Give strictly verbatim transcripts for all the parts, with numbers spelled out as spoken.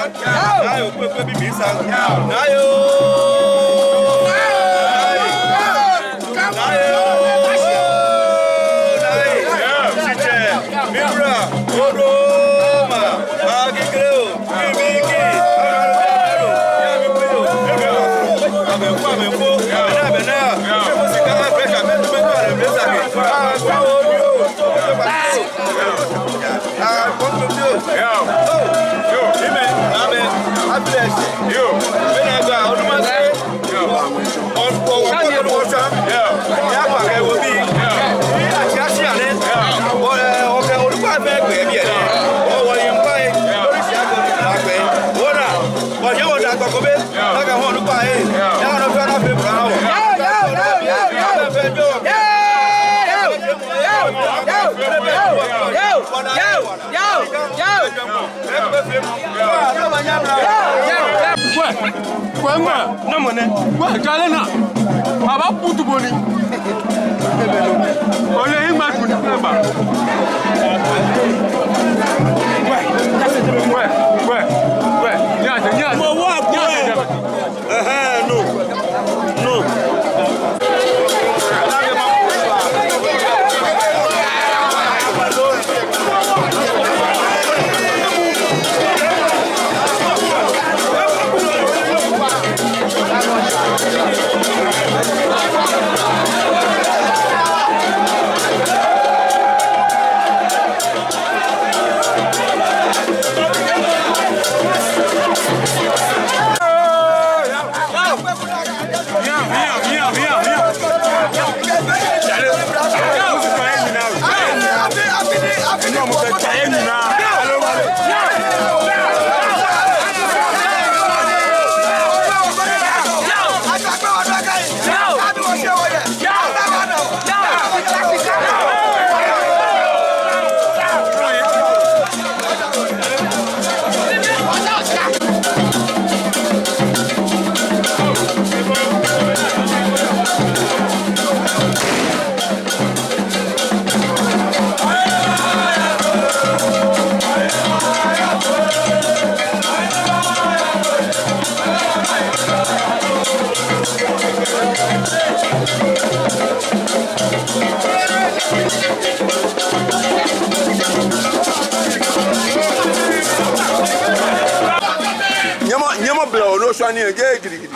Naa yoo, kpekpe bibii sa. Naa yoo. Naa yoo. Naa yoo. Shitsɛ, miwura, odoma, akekere oo. Kwɛ, kwɛ, kwɛ. Namɔ nɛ? Kwɛ, kale na. Baba kutu bɔ ni. Ole yi ma tuni kwɛ ba. Kwɛ, kwɛ, kwɛ, kwɛ. Nyase, nyase. Mɔ wa kwɛ. Nyase, nyase. Ɛhɛɛ, no. No. Nyɛmɔ, nyɛmɔ blɛ oo, no shwane, ege gidigidi.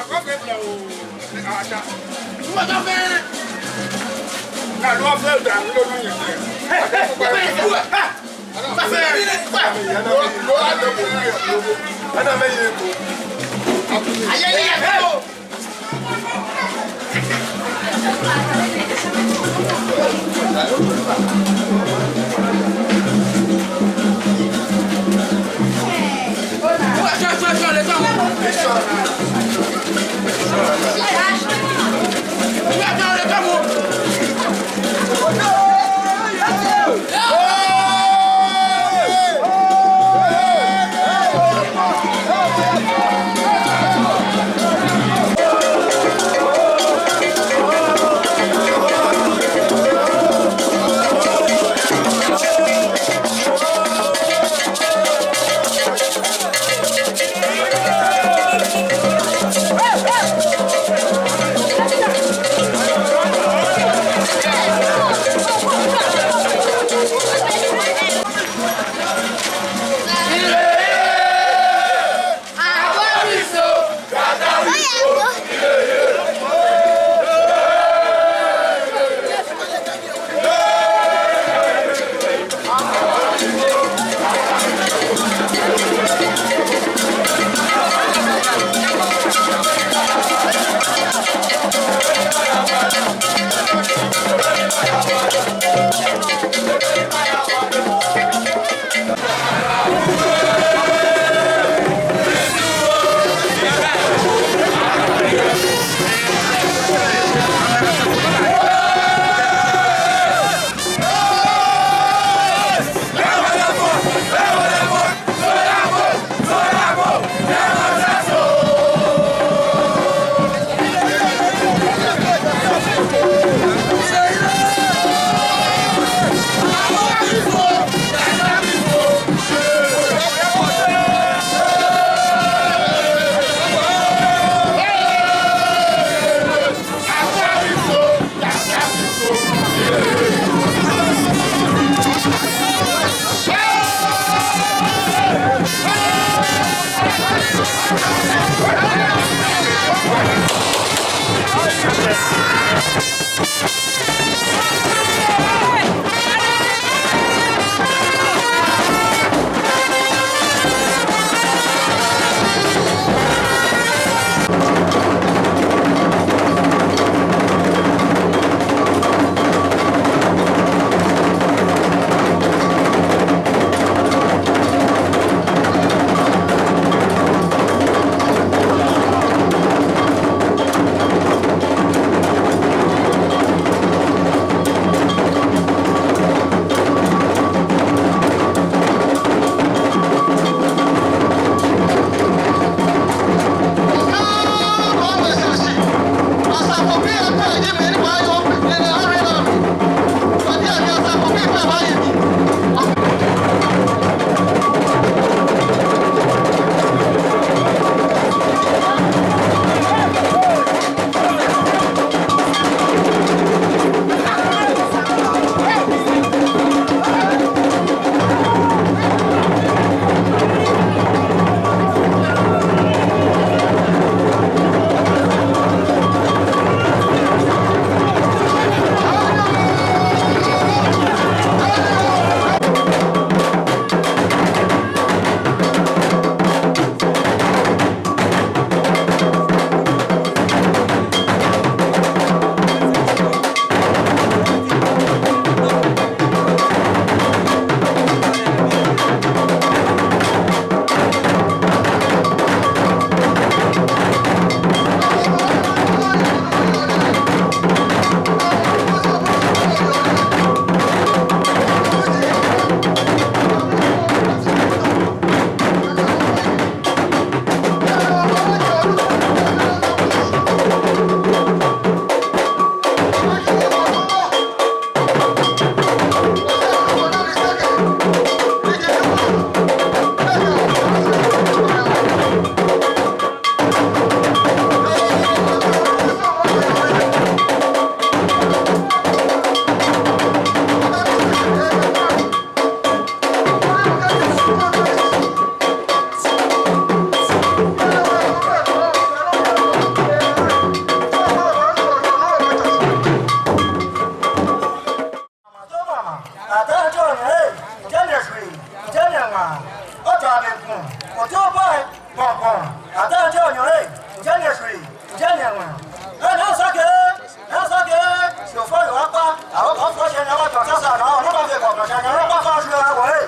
Sasa na, ni ba fe ko, na, na, na, ba fa shi la, wo, eh.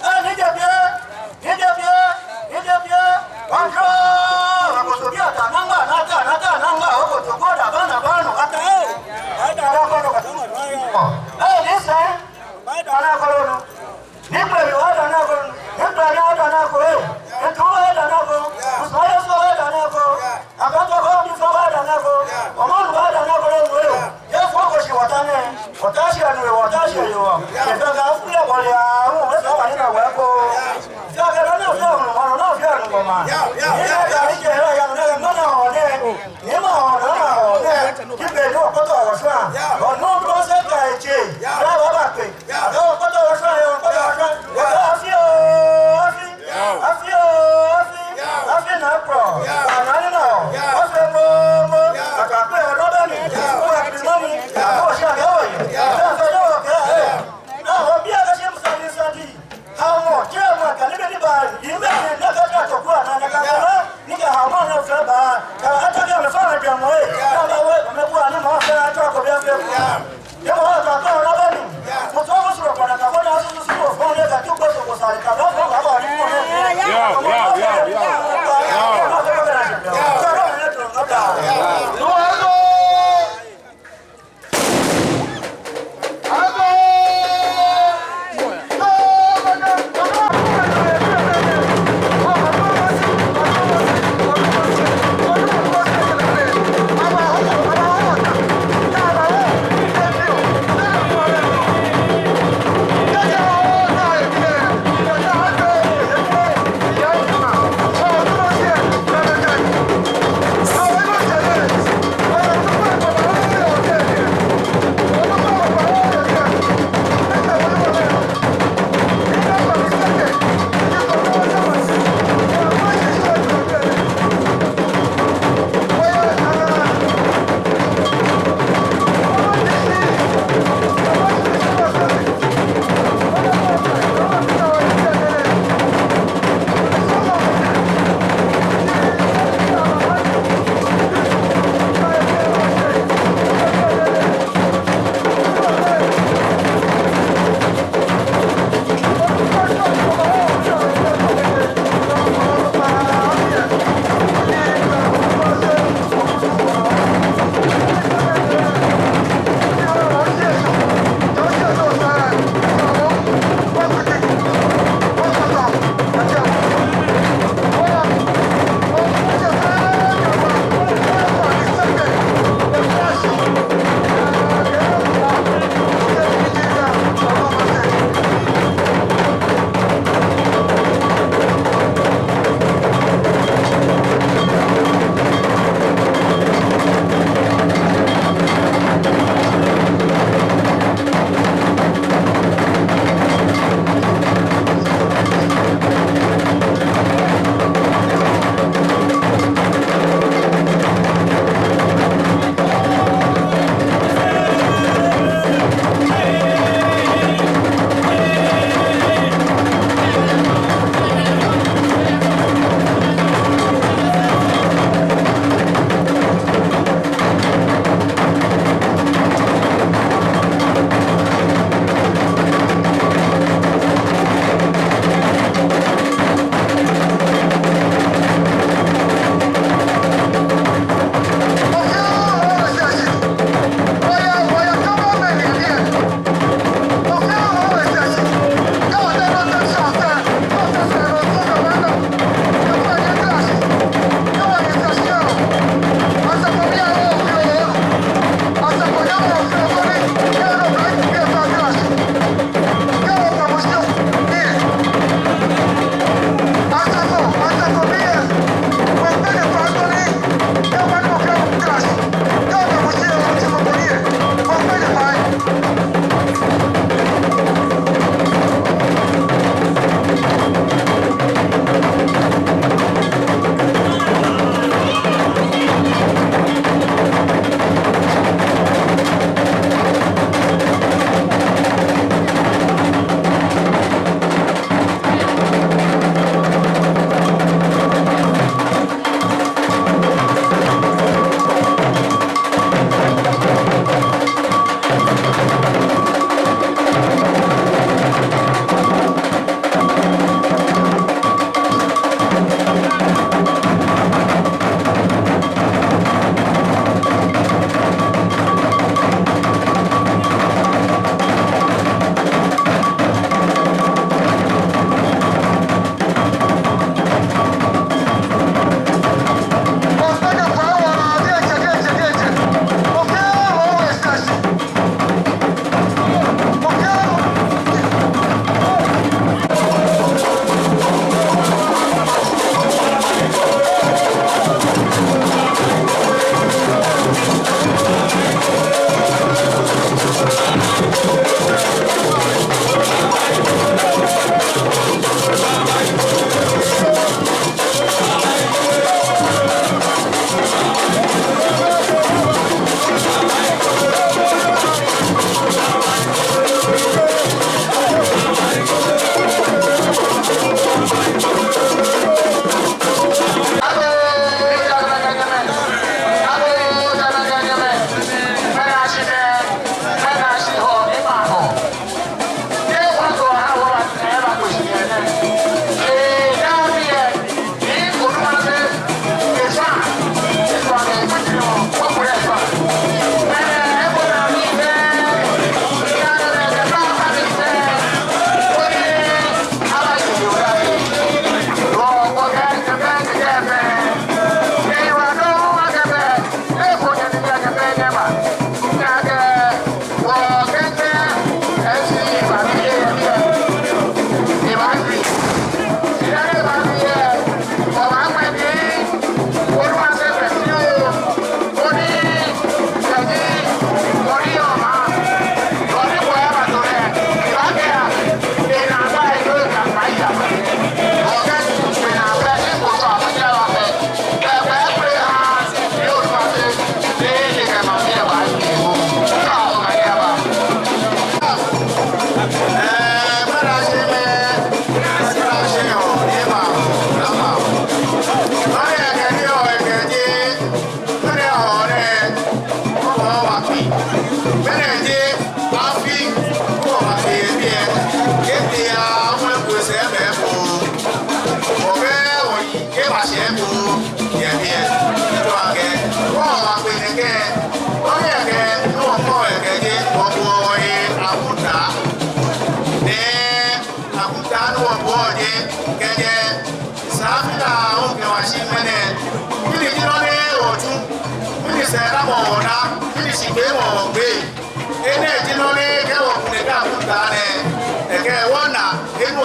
Eh, ni je bie, ni je bie, ni je bie. Wa jo, wa ko so bie ta, na, na, na, ta, na, ta, na, na, o ko so ko da, ba na, ba no, ata, eh. Ai da, da, ko no, ka. Eh, ni se, ba da, na, ko no. Ni pe mi, wa da, na, ko. Ni pe mi, wa da, na, ko, eh. Ni tu, wa da, na, ko. Usman, wa da, na, ko. Akatɔ ko bi fɔ ba da na ko, omɔ nu ba da na ko lɛ nu e. Yɛ fɔ ko shi wata nɛ, wata shi anu, wata shi yɔ. Kɛ fɛ ka fu lɛ bɔ lɛ a, ŋu bɛ sa wa ni na wɛ ko. Fɛ kɛ lɔ na fɛ ŋu, mɔ na fɛ ŋu ko ma. Ni na ka ni kɛ lɔ ya na mɔ na o nɛ. Ni ma o na ma o nɛ. Ki bɛ ni o kɔtɔ o sua. O nu dɔ sɛ ka e tse. Ya wa ba pe. Ya o kɔtɔ o sua, ya o kɔtɔ o sua. Wa afi o, afi. Afi oo, afi. Afi naa kplɔ. Anaa ni nɔ. Afi oo, oo. Akakpe oo, nɔ bɛ mli. Ko akidi nɔ ni. Ko shi akɛ oo. Ko fɛ yɔ kɛ. Naa, obi akɛ shi musa ni sadi. Haomɔ, tsɛ mɔ, kɛ ni bɛ ni ba. Yi mɛ ni na ka ka tɔ ko ana na ka ko. Ni kɛ haomɔ ni fɛ ba. Kɛ ata kɛ mɛ fa mɛ jɛ mɔ ye. Naa ba we, mɛ ko ani mɔ fɛ ata ko bi afɛ. Yɛ mɔ ata ko.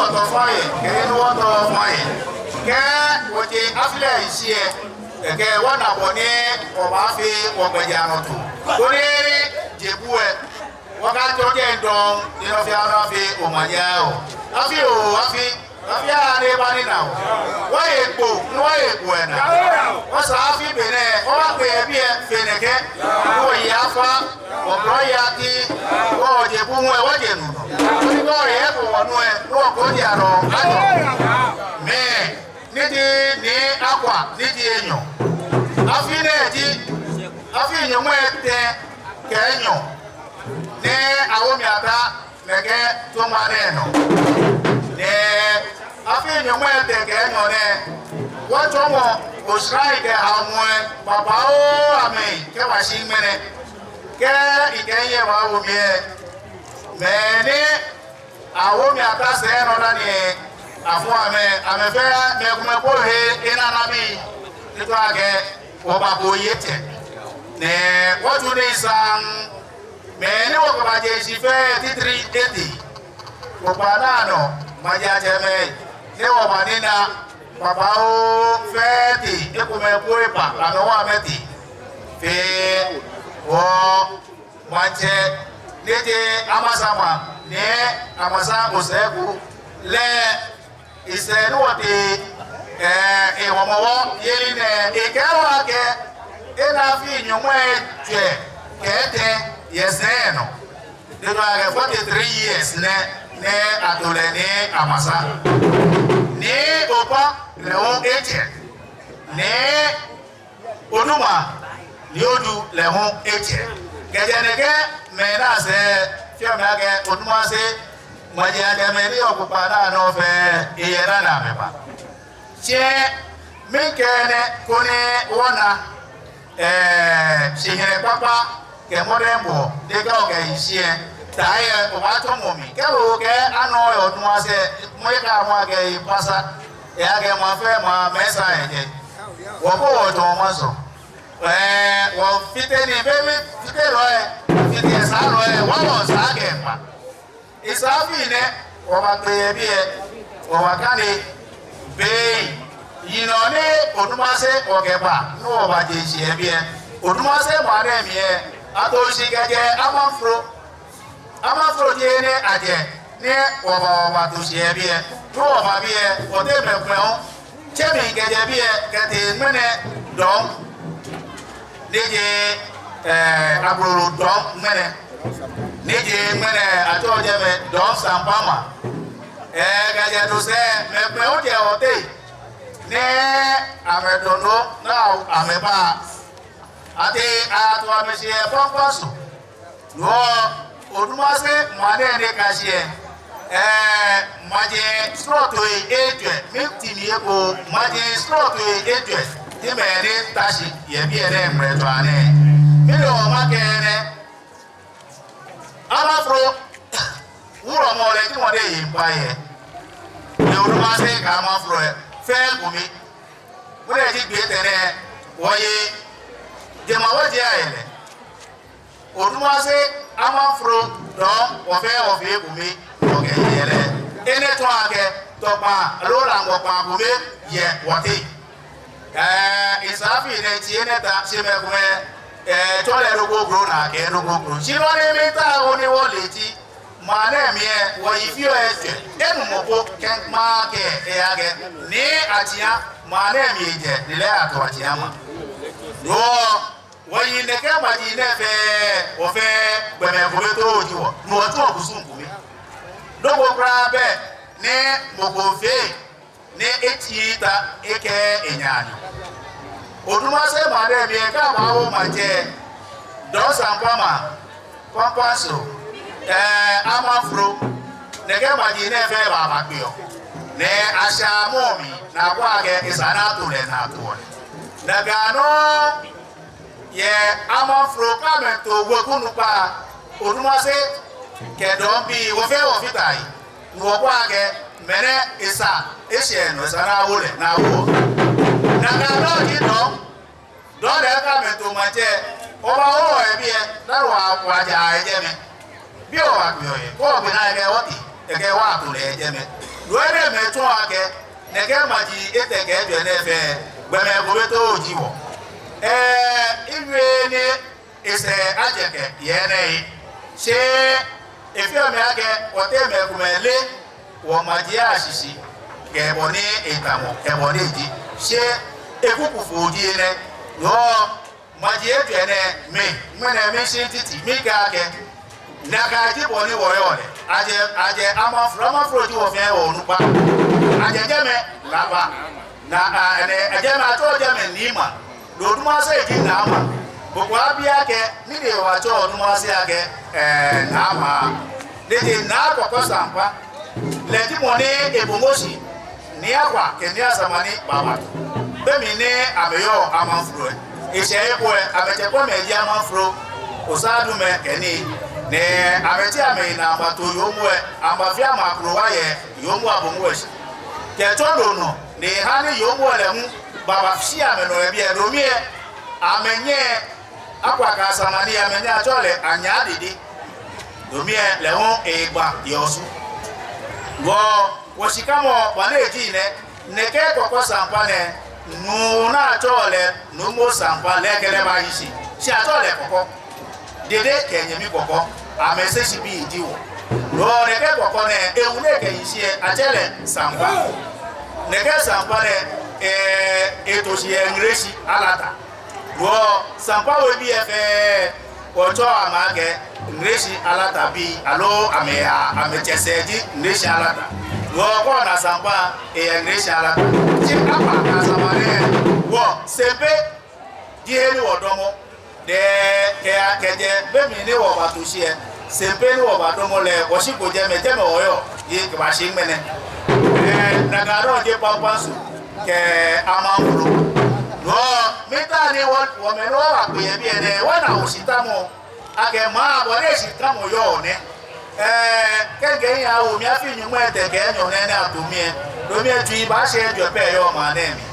Wɔtɔ fã yɛ, kɛ ni wɔtɔ fã yɛ. Kɛ wɔje afi lɛ shi yɛ, kɛ wɔna bɔ ni wɔbaafee wɔgbɛjianɔtoo. Koni Jebu lɛ, wɔkajɔ jɛi dɔŋŋ, ni nɔ fɛɛ nɔ afee omanye awo. Afi oo, afi, afi aya ni eba nina wɔ. Wɔye kpo, ni wɔye kpo lɛ naa. Wɔsaa afi be nɛɛ, wɔbakpe yɛ biɛ fe nɛkɛ. Wɔyi afa, wɔblɔ yi ati, wɔ Jebu hu lɛ, wɔje nu nɔ. Koni kɛ wɔye kpo wɔnu lɛ, ni wɔkɔji anɔ, anɔ. Mɛi ni ji Nii Akwa, ni ji enyɔ. Afi nɛɛ ji afi nyɔŋmai etɛ kɛ enyɔ ni awo mi ata nɛkɛ tsɔɔmɔ nɛɛ nɔ. Ni afi nyɔŋmai etɛ kɛ enyɔ nɛɛ, wɔtsɔmɔ oshara kɛ haomɔ lɛ, babaoo amɛ kɛbashi ŋmɛnɛ. Kɛ mikɛɛ nyɛbawo mi lɛ, mɛi ni awo mi ata sɛɛ nɔ dani afɔ amɛ, amɛfɛɛ mɛi komɛi po he ena nabii. Ni tsɔɔ akɛ wɔbako yɛ tsɛ. Ni wɔtsu nii saŋŋ. Mɛi ni wɔkɛbaje shishi fɛɛ titri etɛ. Wɔkpa naa nɔ, maŋtsɛmɛi. Ni wɔbanina babaoo fɛɛ etɛ, ekomɛi po eba, amɛwo amɛtee. Fɛɛ wɔ maŋtsɛ ni ji Amasaman, Nii Amasa Oseku lɛ, esɛɛ ni wɔtee, eh, ehɔmɔwɔ yeli nɛɛ, ekɛɛ wɔ akɛ ena afi nyɔŋmai ejwɛ kɛ etɛ yɛ sɛɛ nɔ. Ni tsɔɔ akɛ forty-three years nɛ, ni ato lɛ Nii Amasa. Nii Okpa lɛ hu ejɛ. Nii Oduma, Nii Odu lɛ hu ejɛ. Kɛjɛ nɛkɛ mɛi nɛɛ asɛɛ, fioo mɛi akɛ Odumase maŋtsɛmɛi ni yɔɔ kpokpaa naa nɔ fɛɛ, eyɛ naa ni amɛba. Shi mikɛɛ nɛ koni wɔna, eh, shihiɛ kpakpa kɛ mɔdɛŋbɔɔ, ni kɛ okɛyi shiɛ, ta yɛ, obaatsɔmɔ mi. Kɛ okɛɛ anɔ yɛ Odumase, mɔ yɛ ka mɔ akɛ epasa, eyakɛɛ mɔ fɛɛ mɔ mɛi sa yɛ jɛ. Wɔkɔ wɔtsɔmɔ sɔ. Ɛɛ, wɔfite nii, be mli fitelɔi, fiteesalɔi, wɔ wɔsaa kɛ kpa. Esa afi nɛɛ, wɔbakpe yɛ biɛ, wɔbakane, be, yinɔ ni Odumase wɔkɛba, ni wɔbaje shishi yɛ biɛ. Odumase maŋ nɛɛ mli lɛ, ato shi kɛjɛ Amanfro. Amanfro ji he ni ajɛ, ni wɔba, wɔbato shi yɛ biɛ. Ni wɔba biɛ, wɔteŋ mɛi komɛi hu tsɛ mi kɛjɛ biɛ kɛtee ŋmɛnɛ dɔŋŋ. Ni ji, eh, Agbolo dɔŋŋ ŋmɛnɛ. Ni ji ŋmɛnɛ atsɛɔ jɛmɛ dɔŋŋ Sampama. Eh, kɛjɛ no sɛɛ, mɛi komɛi hu jɛ wɔteŋ. Ni amɛdɔŋ nɔ, ni amɛba. Atee ato amɛshi yɛ Pampaso. Wɔ Odumase maŋ nɛɛ ni ka shi lɛ, eh, maji srɔtoi ejwɛ, miti mi eko, maji srɔtoi ejwɛ, ji mɛi ni ta shi yɛ biɛ nɛɛ ŋmɛlɛtswaa nɛɛ. Mile wɔ makɛɛ nɛ, Amanfro, wulɔmɔ lɛ ji mɔ ni ye mpa yɛ. Ni Odumase kɛ Amanfro lɛ, fɛɛ ekome. Mɔ lɛ ji gbɛ tɛŋŋ nɛ, wɔye, jɛmɛ wɔje ayɛlɛ. Odumase Amanfro dɔŋŋ, wɔfɛɛ wɔfee ekome, wɔkɛye yɛlɛ. Enɛ tsɔɔ akɛ tɔkpaa, aloo laŋgɔ kpaa kome yɛ wɔteŋ. Ɛɛ, esa afi nɛɛ tsi enɛ ta, shi mɛi komɛi, ɛɛ, tsɔɔ lɛ nɔ kroko naa kɛ nɔ kroko. Shi nɔ ni mitaoɔ ni wɔle ji, maŋ nɛɛ mli lɛ, wɔyi fioo ejwɛ, enumɔ ko kɛ ŋmaa kɛ, ɛɛ, akɛ, ni atia, maŋ nɛɛ mli ejɛ, ni lɛ ato atia maŋ. Yoo, wɔyi nɛkɛ maji nɛɛ fɛɛ, wɔfɛɛ gbɔmɛi kome too ji wɔ, ni wɔtsuɔ kusum kome. Nɔ ko kwraa bɛ ni mɔ ko fee ni etsi ta ekɛɛ enyɛ anyo. Odumase maŋ nɛɛ mli lɛ kɛ abaawo maŋtsɛ, dɔŋŋ Sampama, Pampaso, ɛɛ, Amanfro, nɛkɛ maji nɛɛ fɛɛ baaba kpeɔ. Ni asha mɔ mli, ni akwɛ akɛ esa ni ato lɛ ni atoɔ lɛ. Nakai nɔŋŋ yɛ Amanfro kɛ amɛto weku nukpaa, Odumase kɛ dɔŋŋ bii, wɔfɛɛ wɔfata he. Ni wɔkwɛ akɛ mɛnɛ esa, eshɛ nɔ esa ni awo lɛ, ni awo. Nakai nɔŋŋ ji dɔŋŋ, dɔŋŋ lɛ kɛ amɛto maŋtsɛ, wɔbaawo yɛ biɛ, dani wɔ, wɔja yɛ jɛmɛ. Biɛ wɔbakpeɔ yɛ, kɛ wɔkpe naa lɛ kɛ wɔtee, kɛ wɔto lɛ yɛ jɛmɛ. Loo enɛɛmɛi tsɔɔ akɛ, nɛkɛ maji etɛ kɛ ejwɛ nɛɛ fɛɛ, gbɔmɛi ko bɛ too ji wɔ. Ɛɛ, iwe ni esɛɛ ajɛ kɛ yɛ nɛɛ. Shi efeɔ mi akɛ, wɔteŋ mɛi komɛi leee wɔmaji ashishi, kɛ bɔ ni etamɔ, kɛ bɔ ni eji. Shi ekuku foo ji enɛ. Yoo, maji ejwɛ nɛɛ, mi, ŋmɛnɛ mishi titi, mikɛɛ akɛ, nakai ji bɔ ni wɔyɔɔ lɛ. Ajɛ, ajɛ, amamfro, amamfro ji wɔ fɛɛ wɔnukpa. Ajɛ jɛmɛ, Laba. Naa, aa, ɛnɛ, ajɛ jɛmɛ, atsɛɔ jɛmɛ Niima. Loo Odumase ji Naama. Bo ko abi akɛ, mɛni hewɔ atsɛɔ Odumase akɛ, ɛɛ, Naama? Ni ji Naa Kɔkɔ Sankpa. Lɛ ji mɔ ni ebo Moshi, Nii Akwa kɛ Nii Asama ni babato. Be mli ni amɛyɔɔ amamfro lɛ, eshɛ eko lɛ, amɛtsɛkwɛmɛi ji amamfro, osaadumɛi kɛ nii. Ni amɛtsi amɛyi ni amɛbato yoomo lɛ, amɛbafee amɛ akrowa yɛ yoomo abɔmɔ lɛ shi. Kɛtsɔ no nɔ, ni eha ni yoomo lɛ hu babashi amɛnɔ yɛ biɛ. No mli lɛ, amɛnyɛ Akwa kɛ Asama ni amɛnyɛ atsɛɔ lɛ Anyaa Dede. No mli lɛ lɛ hu egba yɛ Osu. Wɔ, wɔshikamɔ bɔ ni eji nɛ, nɛkɛ Kɔkɔ Sankpa nɛɛ, nuu ni atsɛɔ lɛ Nuumo Sankpa lɛ kɛ lɛ bayi shi. Shi atsɛɔ lɛ Kɔkɔ. Dede kɛ enyɛmi Kɔkɔ, amɛsɛɛshibii ji wɔ. Wɔ, nɛkɛ Kɔkɔ nɛɛ, ewu ni ekɛyi shi lɛ, atsɛɔ lɛ Sankpa. Nɛkɛ Sankpa nɛɛ, ɛɛ, eto shi yɛ Ŋleshi Alata. Wɔ, Sankpa webii lɛ fɛɛ, wɔtsɛɔ amɛ akɛ Ŋleshi Alatabii, aloo amɛ, amɛtsɛsɛɛ ji Ŋleshi Alata. Wɔ, kɛ ona Sankpa, eyɛ Ŋleshi Alata. Shi Akwa kɛ Asama nɛɛ, wɔ, Sempe ji he ni wɔdɔmɔ. Lɛ kɛ, kɛjɛ be mli ni wɔbato shi lɛ, Sempe ni wɔbadɔmɔ lɛ, wɔshiko jɛmɛ, jɛmɛ wɔyɔɔ, yɛ kɛbashi ŋmɛnɛ. Ɛɛ, nakai nɔŋŋ ji Pampasu kɛ amamfro. No, miitao ni wɔ, wɔmɛi ni wɔbakpe yɛ biɛ nɛɛ, wɔna wɔshitamɔ akɛ maŋ bɔ ni shitamɔ yɔɔ nɛ. Ɛɛ, kɛkɛ miyawo mli afii nyɔŋmai etɛ kɛ enyɔ nɛɛ ni ato mi lɛ, no mli lɛ tsui baashɛ ejwɛ pɛ yɔɔ maŋ nɛɛ mli.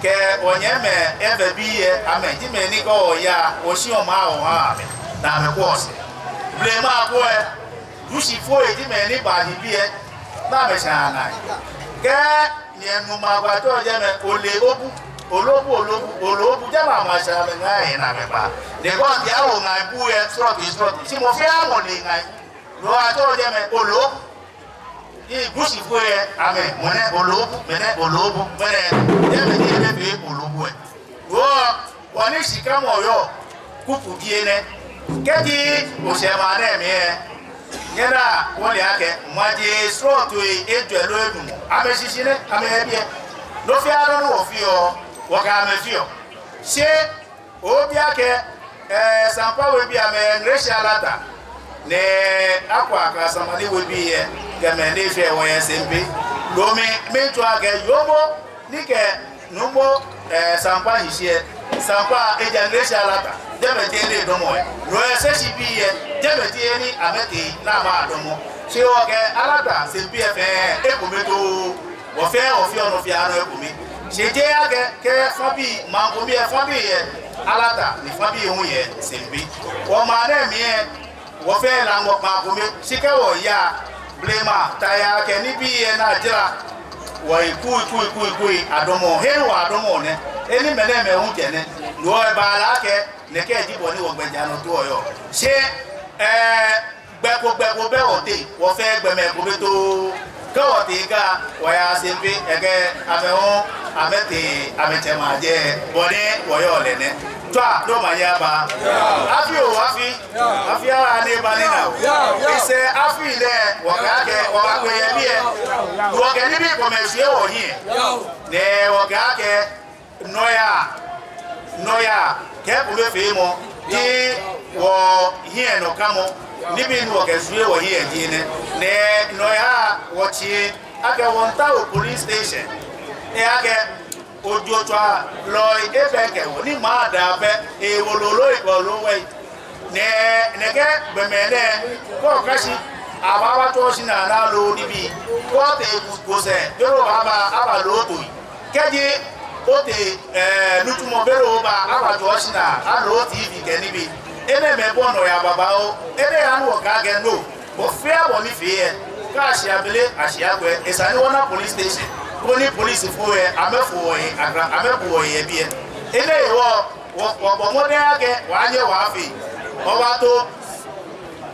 Kɛ wɔnyɛmimɛi Ewebii lɛ, amɛji mɛi ni kɛ wɔya, wɔshiɔ maŋ wɔhaa amɛ, ni amɛkwɛɔ sɛɛ. Blema ko lɛ, Gushifoɔ lɛ ji mɛi ni baahi biɛ, ni amɛshãa ŋai. Kɛ nyɛnu maŋ ko atsɛɔ jɛmɛ Ole Obu, Ole Obu, Ole Obu, Ole Obu, jɛmɛ amɛshãa amɛŋai ni amɛba. Ni kɛ wɔtee awo ŋai buu lɛ srɔtoi srɔtoi, shi mɔ fɛɛ mɔ le eŋai. No atsɛɔ jɛmɛ Ole Obu. Ni Gushifoɔ lɛ, amɛ, mɔ nɛ Ole Obu, mɔ nɛ Ole Obu, mɔ nɛ, jɛmɛ ji enɛ fɛɛ Ole Obu lɛ. Wɔ, wɔ ni shikamɔ yɔɔ, kuku ji enɛ. Kɛji oshɛ maŋ nɛɛ mli lɛ, nyɛna wɔle akɛ maji srɔtoi ejwɛ loo enumɔ, amɛshishi nɛ, amɛyɛ biɛ. Nɔ fɛɛ nɔ ni wɔfeɔ, wɔkɛ amɛ feɔ. Shi obi akɛ, ɛɛ, Sankpa webii amɛyɛ Ŋleshi Alata, ni Akwa kɛ Asama ni webii lɛ, kɛ mɛi ni fɛɛ wɔyɛ Sempe. No mli, miitsɔɔ akɛ yoomo ni kɛ Nuumo, ɛɛ, Sankpa hi shi lɛ, Sankpa ejɛ Ŋleshi Alata, jɛmɛ ji he ni edɔmɔ lɛ. No lɛ esɛɛshibii lɛ, jɛmɛ ji he ni amɛtee ni amɛdɔmɔ. Shi wɔkɛ Alata Sempe lɛ fɛɛ ekome too. Wɔ fɛɛ wɔfeɔ nɔ fɛɛ nɔ ekome. Shi jeee akɛ, kɛ fãbii, maŋ ko mli lɛ fãbii yɛ Alata, ni fãbii hu yɛ Sempe. Wɔ maŋ nɛɛ mli lɛ, wɔ fɛɛ Laŋmɔ kpãa kome, shi kɛ wɔya, blema, tayaa kɛ nibii lɛ ni ajara wɔ kui, kui, kui, kui, adɔmɔɔ, he ni wɔ adɔmɔɔ nɛ, he ni mɛnɛmɛi hu jɛ nɛ, no lɛ ebaa lɛ akɛ, nɛkɛ ji bɔ ni wɔgbɛjianɔtoo lɛ yɔɔ. Shi, ɛɛ, gbɛ ko, gbɛ ko bɛ wɔteŋ, wɔ fɛɛ gbɔmɛi ko bɛ too. Kɛ wɔtee Ga, wɔya Sempe, ekɛ amɛ hu, amɛtee, amɛtsɛ maŋ jɛ, bɔ ni wɔyɔɔ lɛ nɛ. Tswa, omanye aba. Afi oo, afi. Afi aya ni eba nina wɔ. Esɛɛ afi nɛɛ, wɔkɛɛ akɛ, wɔbakpe yɛ biɛ. Wɔkɛ nibii komɛi shwie wɔhiɛ. Ni wɔkɛɛ akɛ, nɔyaa, nɔyaa, kɛ ekomefeemɔ, ni wɔhiɛnɔkamɔ, nibii ni wɔkɛshwie wɔhiɛ ji nɛ. Ni nɔyaa, wɔtsi akɛ wɔmiitao police station. Ejaakɛ ojotswalɔi ebɛŋkɛ wɔ, ni maŋ daa pɛ, ewo lolo, ewo lolo wɛ. Ni, nɛkɛ gbɔmɛi nɛɛ, kɛ okã shi, abaatswa oshinaa ni alo nibii. Kɛ otee kosɛɛ, be ni obaaba, abaloo toi. Kɛji otee, ɛɛ, nitsumɔ, be ni oba, abatswa oshinaa, aloo T V kɛ nibii. Enɛɛmɛi bɔ nɔyaa babaoo, enɛ yaa ni wɔkɛɛ akɛ no, bɔ fɛɛ bɔ ni fee lɛ, Kɛ ashi abele, ashi akwɛ, esa ni wɔna police station. Koni policefoi lɛ, amɛfo wɔhe, akra, amɛbu wɔhe yɛ biɛ. Enɛ hewɔ, wɔ, wɔbɔ mɔdɛŋ akɛ, wɔnyɛ wɔfee. Wɔbato.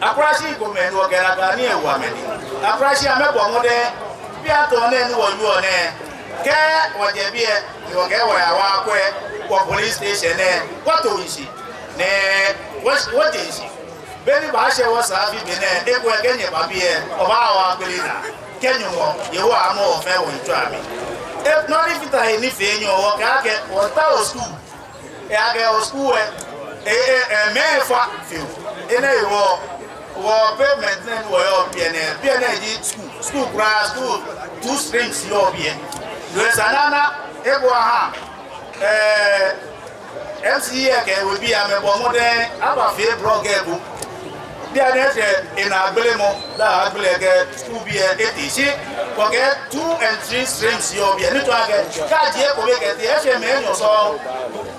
Akwɛ shi komɛi ni wɔkɛ nakai nii ewo amɛdɛŋ. Akwɛ shi amɛbɔ mɔdɛŋ. Bianɛ tɔɔ nɛɛ ni wɔyɔɔ nɛɛ. Kɛ wɔjɛ biɛ, wɔkɛ wɔya wɔyakwɛ, wɔ police station nɛɛ, wɔto shishi. Ni wɔ, wɔje shishi. Be ni baashɛ wɔsɛɛ afi be nɛɛ, ekolɛ kɛ nyɛba biɛ, wɔbaawa gbele naa. Kɛ Nyɔŋmɔ, Yehowa amɔ wɔ fɛɛ wɔyitsoŋ mli. Enɔ ni fata he ni fee nyɔ, wɔkɛɛ akɛ, wɔtao school. Ejaakɛ wɔ school lɛ, e, e, e, mɛi fa fioo. Enɛ hewɔ, wɔ pavement nɛɛ ni wɔyɔɔ biɛ nɛɛ, biɛ nɛɛ ji school. School kwraa, school, two streams yɔɔ biɛ. No esa ni ana, ebo aha. Eh, M C E kɛ ewebii amɛbɔ mɔdɛŋ, abafee block lɛ eko. Bianɛ eshɛ enaa gbelemɔ, daa agbele kɛ school bii lɛ etee shi. Wɔkɛɛ two and three streams yɔɔ biɛ. Ni tsɔɔ akɛ, kɛ ajie ekome kɛtee, eshɛ mɛi enyɔ sɔŋŋ.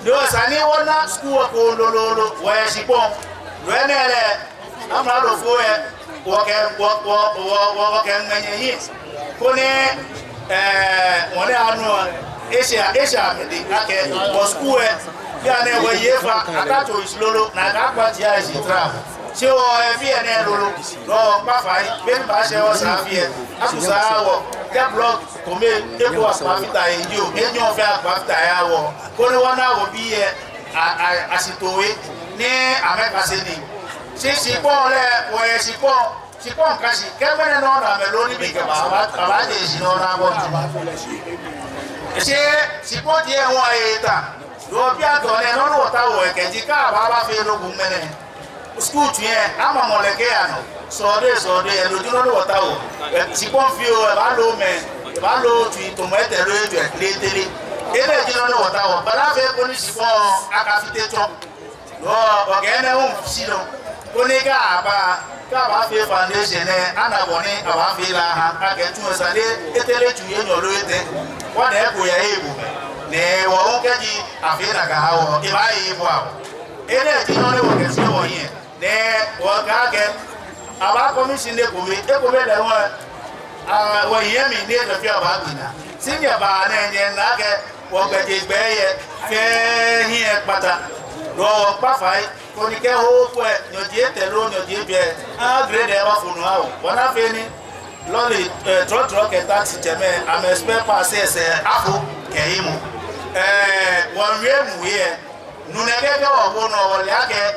No esa ni wɔna school lɛ eko lolo lolo, wɔyɛ shikpɔŋ. No enɛ lɛ, amralofoi lɛ, wɔkɛ, wɔ, wɔ, wɔ, wɔ, wɔkɛ ŋmɛnɛ yi. Koni, eh, mɔ ni anu, eshɛ, eshɛ amɛdɛŋ akɛ, wɔ school lɛ, bianɛ wɔyi efa, akatso shishi lolo, ni akakpa tsia shishi tara. Shi wɔ, eh, biɛ nɛɛ lolo, no wɔmiikpa fai, be ni baashɛ wɔsɛɛ afi lɛ, akusaa wɔ, kɛ block kome, eko akpa fata he jio, enyɔ fɛɛ akpa fata he aha wɔ, koni wɔna wɔbii lɛ, a, a, ashitoo lɛ, ni amɛkase nii. Shi shikpɔŋ lɛ, wɔyɛ shikpɔŋ, shikpɔŋ ka shi, kɛ ŋmɛnɛ nɔ ni amɛlo nibii kɛba, aba, abaaje shishi nɔ ni abɔ. Shi shikpɔŋ diɛŋtsɛ wɔyɛ eta, no bianɛ tɔɔ nɛɛ nɔ ni wɔtaoɔ kɛji kɛ aba, abafee nɔ ko ŋmɛnɛ. School tsui lɛ, amamɔ lɛ kɛya nɔ. Sɔɔdoi, sɔɔdoi, no ji nɔ ni wɔtaoɔ. Shikpɔŋ fioo, ebaalo mɛi, ebaalo tsui tamɔ etɛ loo ejwɛ, lɛ etɛ lɛ. Enɛ ji nɔ ni wɔtaoɔ. Bɔ ni afee koni shikpɔŋ akafite tsɔ. No, wɔkɛɛ enɛ hu shi nɔ. Koni kɛ aba, kɛ abaafee foundation lɛ, ana bɔ ni abaafee lɛ aha, akɛ tsu lɛ esa ni etɛ lɛ tsui enyɔ loo etɛ. Wɔna eko yɛ ebo. Ni wɔ hu kɛji afee nakai aha wɔ, ebaaye ebua wɔ. Enɛ ji nɔ ni wɔkɛshi wɔhiɛ. Ni wɔkɛɛ akɛ, aba commission ekome, ekome lɛ hu, ah, wɔyɛ mli ni efee fɛɛ abaagbe naa. Shi nyɛba nɛɛ nyɛna akɛ, wɔgbɛjegbɛi lɛ, fɛɛ hiɛ kpata. No wɔmiikpa fai, koni kɛ ho kwɛ, nyɔji etɛ loo nyɔji ejwɛ, ah, grade lɛ abafo nɔ aha wɔ. Bɔ ni afee ni, lɔle, eh, trɔtrɔ kɛ taxi tsɛmɛi, amɛ spare parts lɛ sɛɛ afo kɛ hemɔ. Eh, wɔmiiwie mu yɛ, nu nɛkɛ kɛ wɔwo nɔ wɔle akɛ,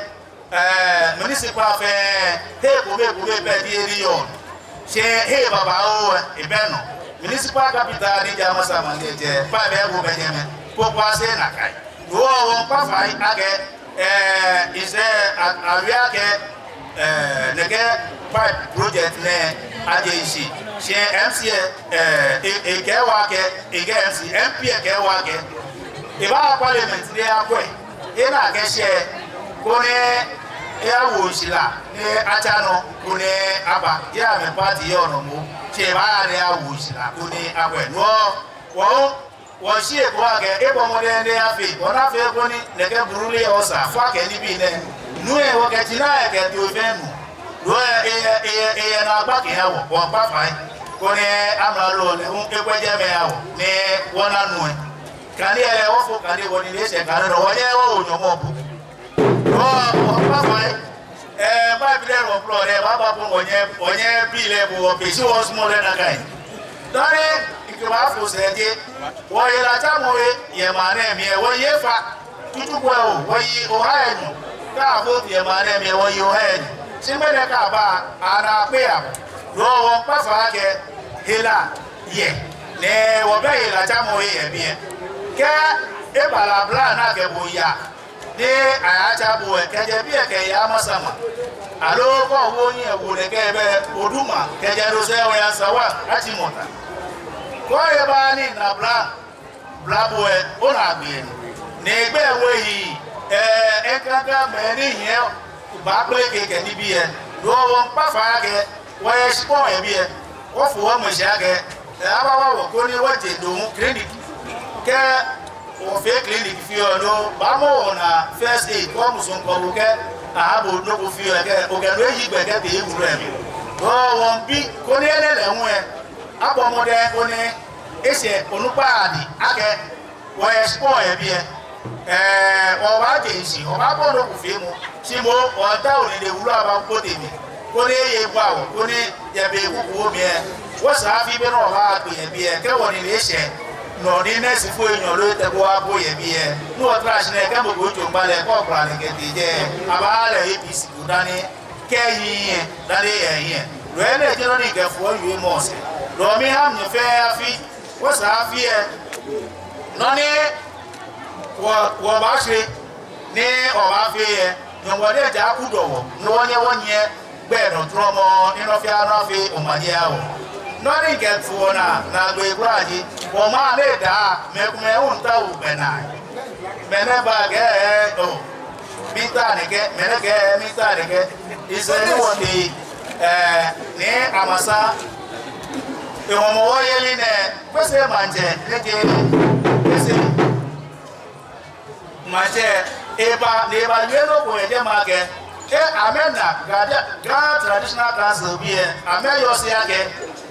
eh, municipal fɛɛ, hei kome kome pɛ ji eri yɔɔ. Shi hei babaoo lɛ, ebɛ nɔ. Municipal capital ni ji Amasaman lɛ jɛ, pipe lɛ eko bɛ jɛmɛ. Kpokpaa sɛɛ nakai. No hewɔ wɔmiikpa fai akɛ, eh, esa a, awie akɛ, eh, nɛkɛ pipe project nɛɛ aje shishi. Shi M C A, eh, e, ekɛɛ wɔ akɛ, ekɛɛ M C, M P ekɛɛ wɔ akɛ, ebaa parliament ni akwɛ. Ena akɛ shɛ, koni eyawo shishi la, ni atsa nɔ, koni aba, yɛ amɛ party yɔɔ nɔ moŋ, shi ebaaya ni eyawo shishi la, koni akwɛ. No, wɔ, wɔshi eko akɛ, ebɔ mɔdɛŋ ni eyafee, bɔ ni afee koni, nɛkɛ Burule Osa, fɔ akɛ nibii nɛɛ, nu lɛ wɔkɛ tsinaa lɛ kɛto fɛɛ nu, nu lɛ, eyɛ, eyɛ, eyɛ naagba kɛha wɔ, wɔmiikpa fai, koni amralo lɛ hu, ekwɛ jɛmɛ eha wɔ, ni wɔna nu lɛ. Kane lɛ wɔfo kane wɔnine eshɛ kane nɔ wɔnyɛ wɔwo Nyɔŋmɔ bu. Wɔ, wɔmiikpa fai. Eh, Bible lɛ wɔblɔ lɛ, baba bo wɔnyɛ, wɔnyɛ bi lɛ bo wɔpɛ shi wɔsumɔɔ lɛ nakai. Dani, mikɛ baafo sɛɛ jɛ. Wɔyilatsamɔ lɛ, yɛ maŋ nɛɛ mli lɛ, wɔyi efa. Tutu kwɛ oo, wɔyi oha enyɔ. Kɛ avote yɛ maŋ nɛɛ mli lɛ, wɔyi oha enyɔ. Shi ŋmɛnɛ kɛ aba, ana akpe ya. Wɔ, wɔmiikpa fai akɛ, hela yɛ. Ni wɔbɛ yilatsamɔ lɛ yɛ biɛ. Kɛ eba la bla ni akɛ bo ya. Ni ayatsa bo lɛ, kɛjɛ biɛ kɛya Amasaman. Aloo kɛ owo nyiɛ wo lɛ kɛ ebɛ Oduma, kɛjɛ no sɛɛ oya Sawa, atsi mɔta. Kɛ eba ni na bla, bla bo lɛ, ona gbɛ. Ni gbɛ lɛ wo eyi, eh, ekaka mɛi ni hiɛ, baakpeleke kɛ nibii lɛ. Wɔ, wɔmiikpa fai akɛ, wɔyɛ shikpɔŋ yɛ biɛ. Wɔfo wɔmɔ shi akɛ, eh, abawa wɔ koni wɔje dɔŋŋ clinic. Kɛ wɔfee clinic fioo lɛ, baamɔ wɔnaa first aid, kɛ musuŋ kɔ bo kɛ, aha bo nɔ ko fioo lɛ kɛ, okɛ no eyi gbɛ kɛtee ewulu lɛ mli. Wɔ, wɔmiibi koni enɛ lɛ hu lɛ, abɔ mɔdɛŋ koni eshɛ onukpai adɛŋ akɛ wɔyɛ shikpɔŋ yɛ biɛ. Ɛɛ, wɔbaaje shishi, wɔbaabɔ nɔ ko feemɔ. Shi moŋ, wɔmiitao ni nine wulu ababote mli, koni eye ebua wɔ, koni yɛ be kukuoo mli lɛ, wɔsɛɛ afi be ni wɔbaagbe yɛ biɛ, kɛ wɔnine eshɛ nɔ ni nɛɛsifoi enyɔ loo etɛ ko abo yɛ biɛ, ni wɔtara shi nɛɛ, kɛ mɔ ko tso ŋgba lɛ, kɛ okpla nɛkɛ tee jɛi, abaaha lɛ A P C ko dani kɛ ehiii lɛ, dani ehiii lɛ. No enɛ ji nɔ ni mikɛfoɔ wiemɔ sɛɛ. No miiha nyɛ fɛɛ afi, wɔsɛɛ afi lɛ, nɔ ni wɔ, wɔbaashɛ, ni wɔbaafee lɛ, Nyɔŋmɔ diɛŋtsɛ akudɔ wɔ, ni wɔnyɛ wɔnyiɛ gbɛ nɔ trɔmɔɔ, ni nɔ fɛɛ nɔ afee omanye aha wɔ. Nɔ ni mikɛfoɔ naa, naagbee kwraa ji, wɔmaŋ nɛɛ daa, mɛi komɛi hu miitao gbɛnaa. Mɛi nɛɛ baakɛɛ, ɛɛ, oo, miitao nɛkɛ, mɛi nɛɛ kɛɛ, miitao nɛkɛ. Ise ni wɔtee, ɛɛ, ni amɛsa, ehɔmɔwɔ yeli nɛɛ, Kwesi maŋtsɛ, nɛkɛ, Kwesi maŋtsɛ, eba, ni ebawie nɔ ko yɛ jɛmɛ akɛ, kɛ amɛna Ga, Ga Traditional Council bii lɛ, amɛyɔse akɛ,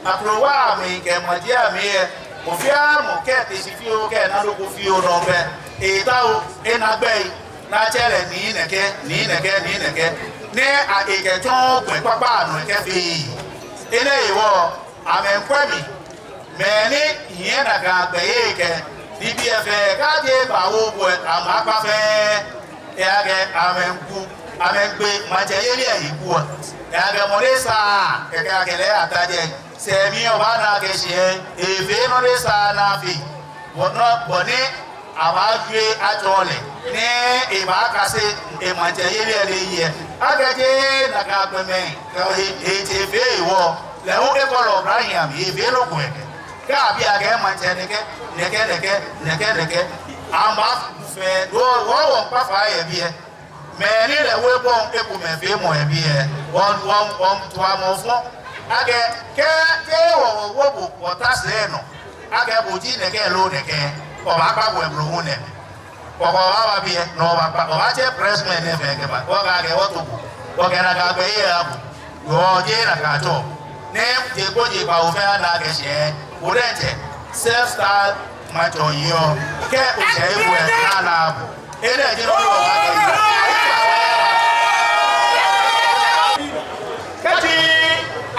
akrowa amli kɛ maji amli lɛ, mɔ fɛɛ mɔ kɛ te shi fioo, kɛ ena nɔ ko fioo nɔ pɛ, eetao ena gbɛi, ni atsɛ lɛ nii nɛkɛ, nii nɛkɛ, nii nɛkɛ, ni a, ekɛtsɔ gbɛ kpakpa nɔ ekɛfee. Enɛ hewɔ, amɛmiikwɛ mi, mɛi ni hiɛ nakai gbɛ yeli kɛ nibii lɛ fɛɛ, kɛji ebawo bo lɛ, amɛbaakpa fɛɛ. Ejaakɛ amɛmiiku, amɛmiigbe maŋtsɛyeli lɛ he kuu. Ejaakɛ mɔ ni sa, kɛkɛ akɛ lɛ ata jɛi. Sɛɛ mli lɛ obaana akɛ shi lɛ, efee nɔ ni esa ni afee. Bɔ nɔ, bɔ ni abaawie atsɔɔ lɛ, ni ebaakase emaŋtsɛyeli lɛ lɛ yi lɛ. Akɛ jeee nakai gbɔmɛi kɛ he, etsɛ fee hewɔ, lɛ hu ekɔlɔ oblahii amli, efee nɔ ko lɛ. Kɛ abi akɛ maŋtsɛ nɛkɛ, nɛkɛ, nɛkɛ, nɛkɛ, nɛkɛ, amɛbaafu fɛɛ, wɔ, wɔ, wɔmiikpa fai yɛ biɛ. Mɛi ni lɛ hu ebɔi ekomefeemɔ yɛ biɛ, wɔ, wɔ, wɔmiitua amɛ fɔ. Akɛ, kɛ, kɛ wɔ, wɔ, wɔ, bo, wɔta sɛɛ nɔ. Akɛ bo ji nɛkɛ loo nɛkɛ, wɔbaakpa bo yɛ blɔfo nɛɛ. Kɔkɔ wɔbaaba biɛ, ni wɔbaakpa, wɔbaatsɛ pressmen nɛɛ fɛɛ kɛba. Wɔkɛɛ akɛ wɔto bo. Wɔkɛ nakai gbɛ yeli lɛ abu. Yoo, jeee nakai atsɔɔ. Ni je kpo je kpawo fɛɛ ana akɛ shi lɛ, bo diɛŋtsɛ, self-styled maŋtsɛ oyeɔ. Kɛ oshɛ ebu lɛ, ana abu. Enɛ ji nɔ ni wɔbaakɛɛ. Kɛji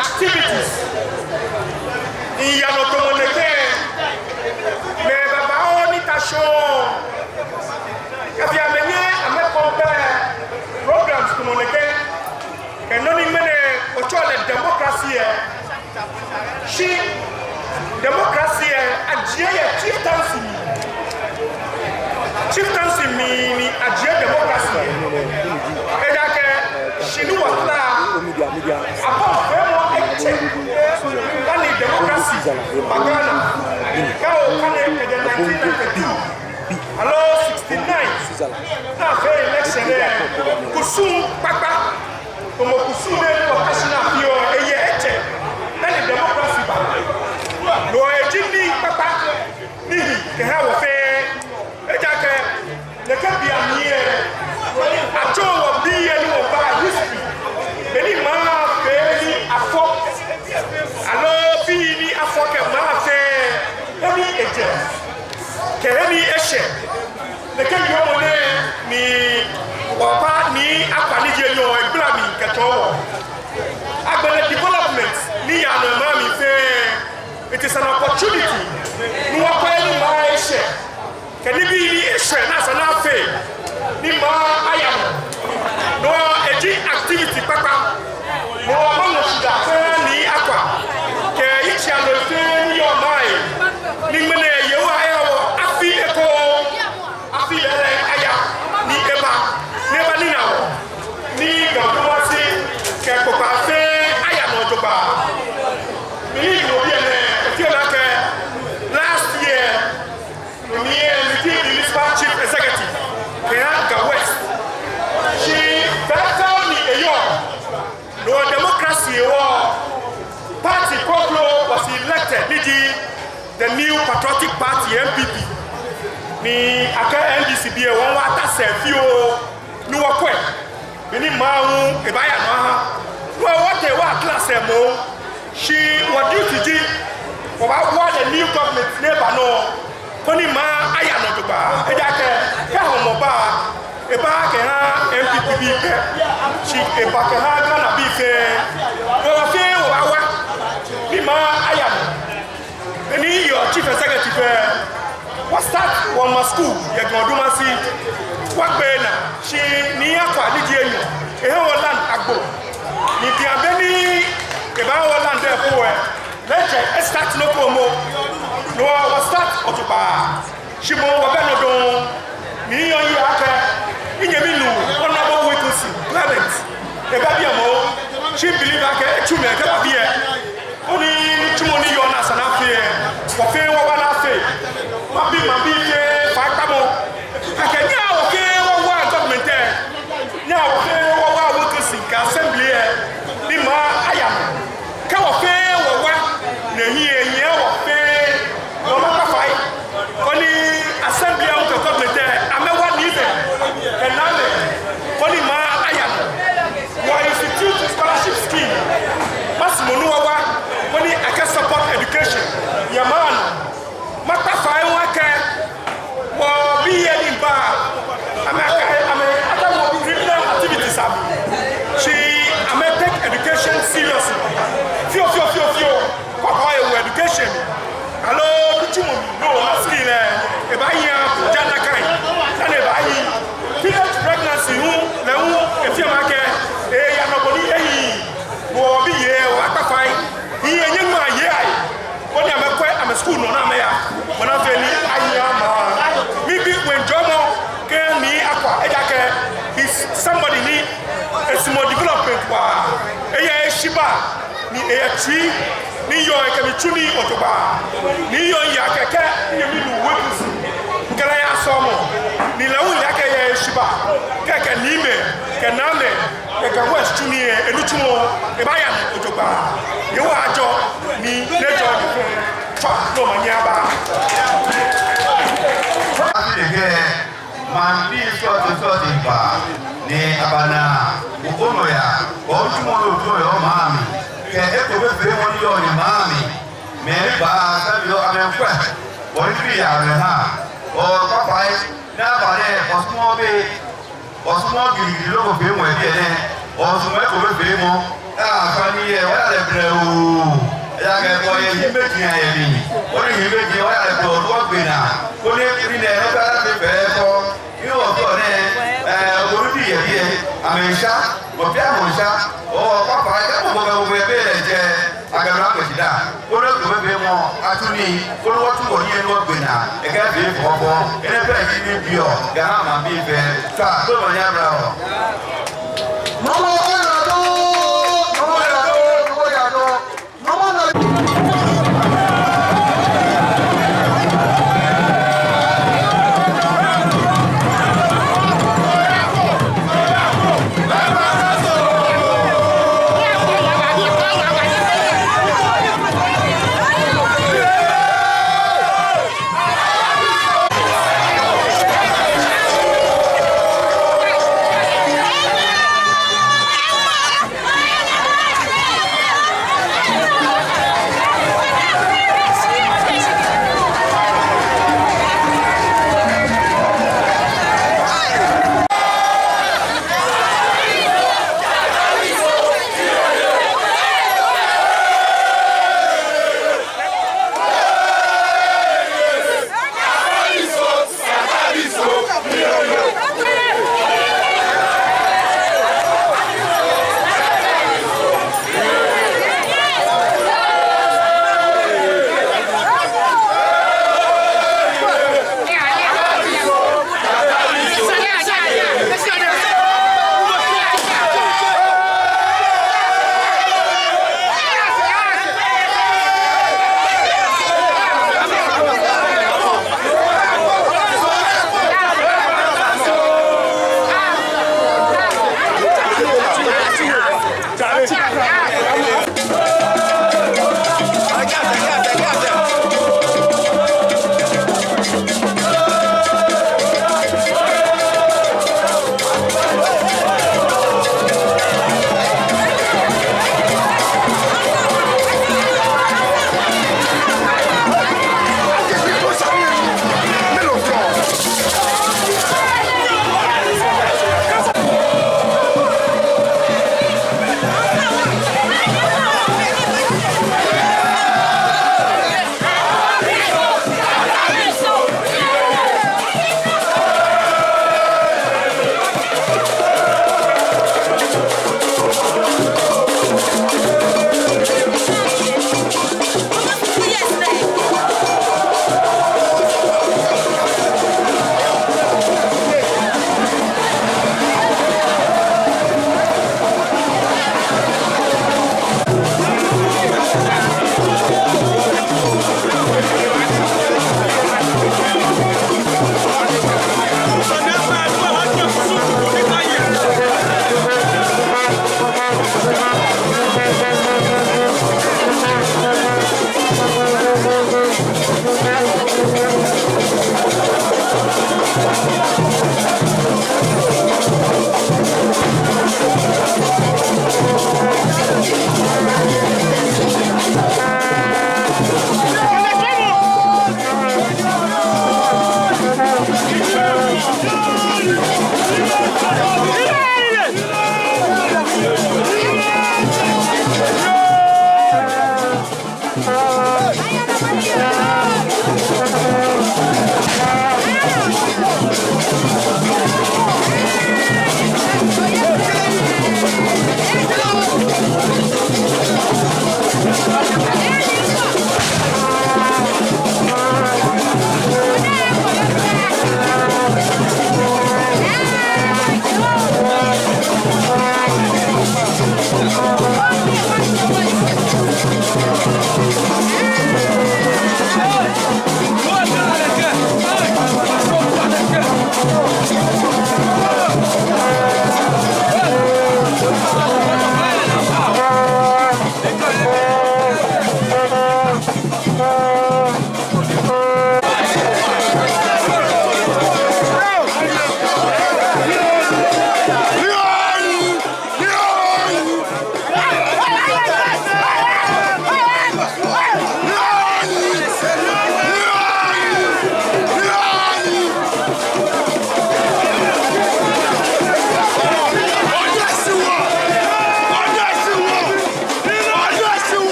activities ni yaa nɔ tamɔ nɛkɛ, mɛi babaoo ni ta shɔŋŋ, kɛji amɛnyɛ amɛkɔ bɛ programs tamɔ nɛkɛ, kɛ nɔ ni ŋmɛnɛ wɔtsɛɔ lɛ democracy lɛ. Shi democracy lɛ, ajie yɛ chieftaincy mli. Chieftaincy mli ni ajie democracy lɛ. Ejaakɛ shi ni wɔtara, abɔ feemɔ etsɛ dani democracy ba Ghana. Kɛ okane kɛjɛ nineteen ninety-two aloo sixty-nine, ni afee election lɛ, kusum kpakpa, tamɔ kusum nɛɛ ni wɔkase naa fɛɛ lɛ, eye etsɛ dani democracy ba. No eji nii kpakpa ni hi kɛha wɔ fɛɛ. Ejaakɛ nɛkɛ bei amli lɛ, atsɔɔ wɔ bii lɛ ni wɔba history, be ni maŋ fee ni afɔ, aloo bii ni afɔ kɛ maŋ fɛɛ, he ni ejɛ, kɛ he ni eshɛ. Nɛkɛ wiemɔ nɛɛ ni wɔpa Nii Akwaa ni ji enyɔ lɛ, egbala mli kɛtsɔɔ wɔ. Agbɛnɛ development ni yaa nɔ yɛ maŋ mli fɛɛ, it is an opportunity ni wɔkwɛ he ni maŋ eshɛ, kɛ nibii ni eshwɛ ni esa ni afee ni maŋ aya nɔ. No eji activity kpakpa. No wɔbaŋɔ shidaa kɛha Nii Akwaa kɛ yitswɛi fɛɛ ni yɔɔ maŋ lɛ, ni ŋmɛnɛ Yehowa eha wɔ afi ekoŋŋ. Afi lɛɛlɛŋ aya ni eba, ni eba nina wɔ, ni Ga Kumasi kɛ kpokpaa fɛɛ aya nɔ jogbaŋŋ. Mɛni ji no biɛ nɛɛ, efeɔ mi akɛ last year, no mli lɛ, miji municipal chief executive kɛha Ga West. Shi fɛfɛo ni eyɔɔ. No democracy hewɔ, party kroko was elected, ni ji the New Patriotic Party, N P P. Ni akɛ N D C bii lɛ, wɔmiiwa ta sɛɛ fioo ni wɔkwɛ bɔ ni maŋ lɛ ebaaya nɔ aha. Wɔ, wɔtee wɔ class lɛ moŋ, shi wɔ duty ji, wɔbaawa the new government ni eba nɔ, koni maŋ aya nɔ jogbaŋŋ. Ejaakɛ, kɛ Ahɔmɔ ba, ebaaa kɛha N P P bii pɛ, shi eba kɛha Ghana bii fɛɛ. Wɔ fɛɛ wɔbaawa ni maŋ aya nɔ. Ni yɔɔ chief executive lɛ, wɔ start wɔ maŋ school yɛ Ga Odumase, wɔgbe naa, shi Nii Akwaa ni ji enyɔ, eha wɔ land agbo. Ni bianɛ be ni ebaha wɔ land lɛ po lɛ, lɛ ejɛ e start nɔ ko momo. No hewɔ wɔ start jogbaŋŋ. Shi moŋ wɔbɛ nɔ dɔŋŋ. Miyɔɔ miyeɔ akɛ, minyɛmi nuu, Honorable Wilkinson Clement, ebɛ biɛ moŋ, shi mibelieve akɛ etsu mɛi kɛba biɛ. Koni nitsumɔ ni yɔɔ ni esa ni afee lɛ, wɔ fɛɛ wɔwa ni afee. Mabi, mabi fɛɛ faikpamɔ. Akɛ nyɛhaa wɔ fɛɛ wɔwa government lɛ. Nyɛhaa wɔ fɛɛ wɔwa Wilkinson kɛ assembly lɛ. Ni maŋ aya nɔ. Kɛ wɔ fɛɛ wɔwa, ni ehiii lɛ, nyɛhaa wɔ fɛɛ wɔkpa fai. Koni assembly lɛ hu kɛ government lɛ, amɛwa niimɛi kɛ naamɛi. Koni maŋ aya nɔ. Wɔ institute scholarship scheme. Masumɔ ni wɔwa, koni akɛ support education yɛ maŋ nɔ. Makpa fai hu akɛ, wɔbii lɛ ni ba, amɛ, amɛ, amɛtaoɔ criminal activities amli. Shi amɛ take education serious. Fioo, fioo, fioo, fioo. Kɔkɔɔ ewo education. Aloo, nitsumɔ mli, no, na skill lɛ, ebaahi, ja nakai. Dani ebaahi. Teenage pregnancy hu, lɛ hu, efeɔ mi akɛ, eyaa nɔ bɔ ni ehiii. Wɔbii lɛ, wɔkpa fai. Hii enyɛ ŋmaa yɛ ayi. Koni amɛkwɛ amɛ school nɔ ni amɛya. Bɔ ni afee ni ahi ama. Mibi wɛŋ jɔɔmɔ kɛ Nii Akwaa, ejaakɛ he's somebody ni esumɔɔ development waa. Eyɛ heshibaa, ni eyɛ tsui, ni yɔɔ ekɛ mi tsu nii jogbaŋŋ. Ni yɔɔ yaa kɛkɛ, ni minyɛmi nuu Wilkinson, mikɛ lɛ yaa sɔlemɔ. Ni lɛ hu yaa kɛ eyɛ heshibaa, kɛkɛ niimɛi, kɛ naamɛi, kɛ Ga West tsu nii lɛ, enitsumɔ, ebaaya nɔ jogbaŋŋ. Yehowa ajɔɔ, ni lɛ ajɔɔ, ni fɛɛ, tswa, ni omanye aba. Afi lɛ kɛ, maŋbii srɔtoi srɔtoi ba, ni abana, okonɔya, onitsumɔ lɛ otsɔɔ yɛ maŋ mli, kɛ ekomefeemɔ ni yɔɔ nyɛ maŋ mli, mɛi ni ba, sɛbi yɔɔ amɛkwɛ, bɔ ni bii amɛha, okpa fai, ni aba lɛ, osumɔɔ be, osumɔɔ gidigidi loko feemɔ yɛ biɛ nɛɛ, osumɔɔ ekomefeemɔ. Aa, fani yɛ, wɔya lɛ blɛoo. Ejaakɛ bɔ yɛ hiɛmɛiji ayɛ mli. Koni hiɛmɛiji, wɔya lɛ blɛoo, wɔgbe naa. Koni, koni nɛɛ, nɔ fɛɛ nɔ fɛɛ fɛɛ kɔ. Ni wɔfeɔ nɛɛ, ɛɛ, ogbonui bii yɛ biɛ, amɛnsha, mɔ fɛɛ mɔ nsha. Oo, papa, kɛ mɔ ko bɛ, mɔ ko yɛ biɛ lɛ jɛ. Akɛ mla kpɛ shi da. Koni ekomefeemɔ atsu nii, koni wɔtsu wɔhiɛ ni wɔgbe naa, ekɛ fee fɔfɔ, enɛ pɛ ji ni biɔ, Ghana maŋbii fɛɛ, tswa, omanye aba oo. Mama, oya dɔ, mama, oya dɔ, oya dɔ, mama na.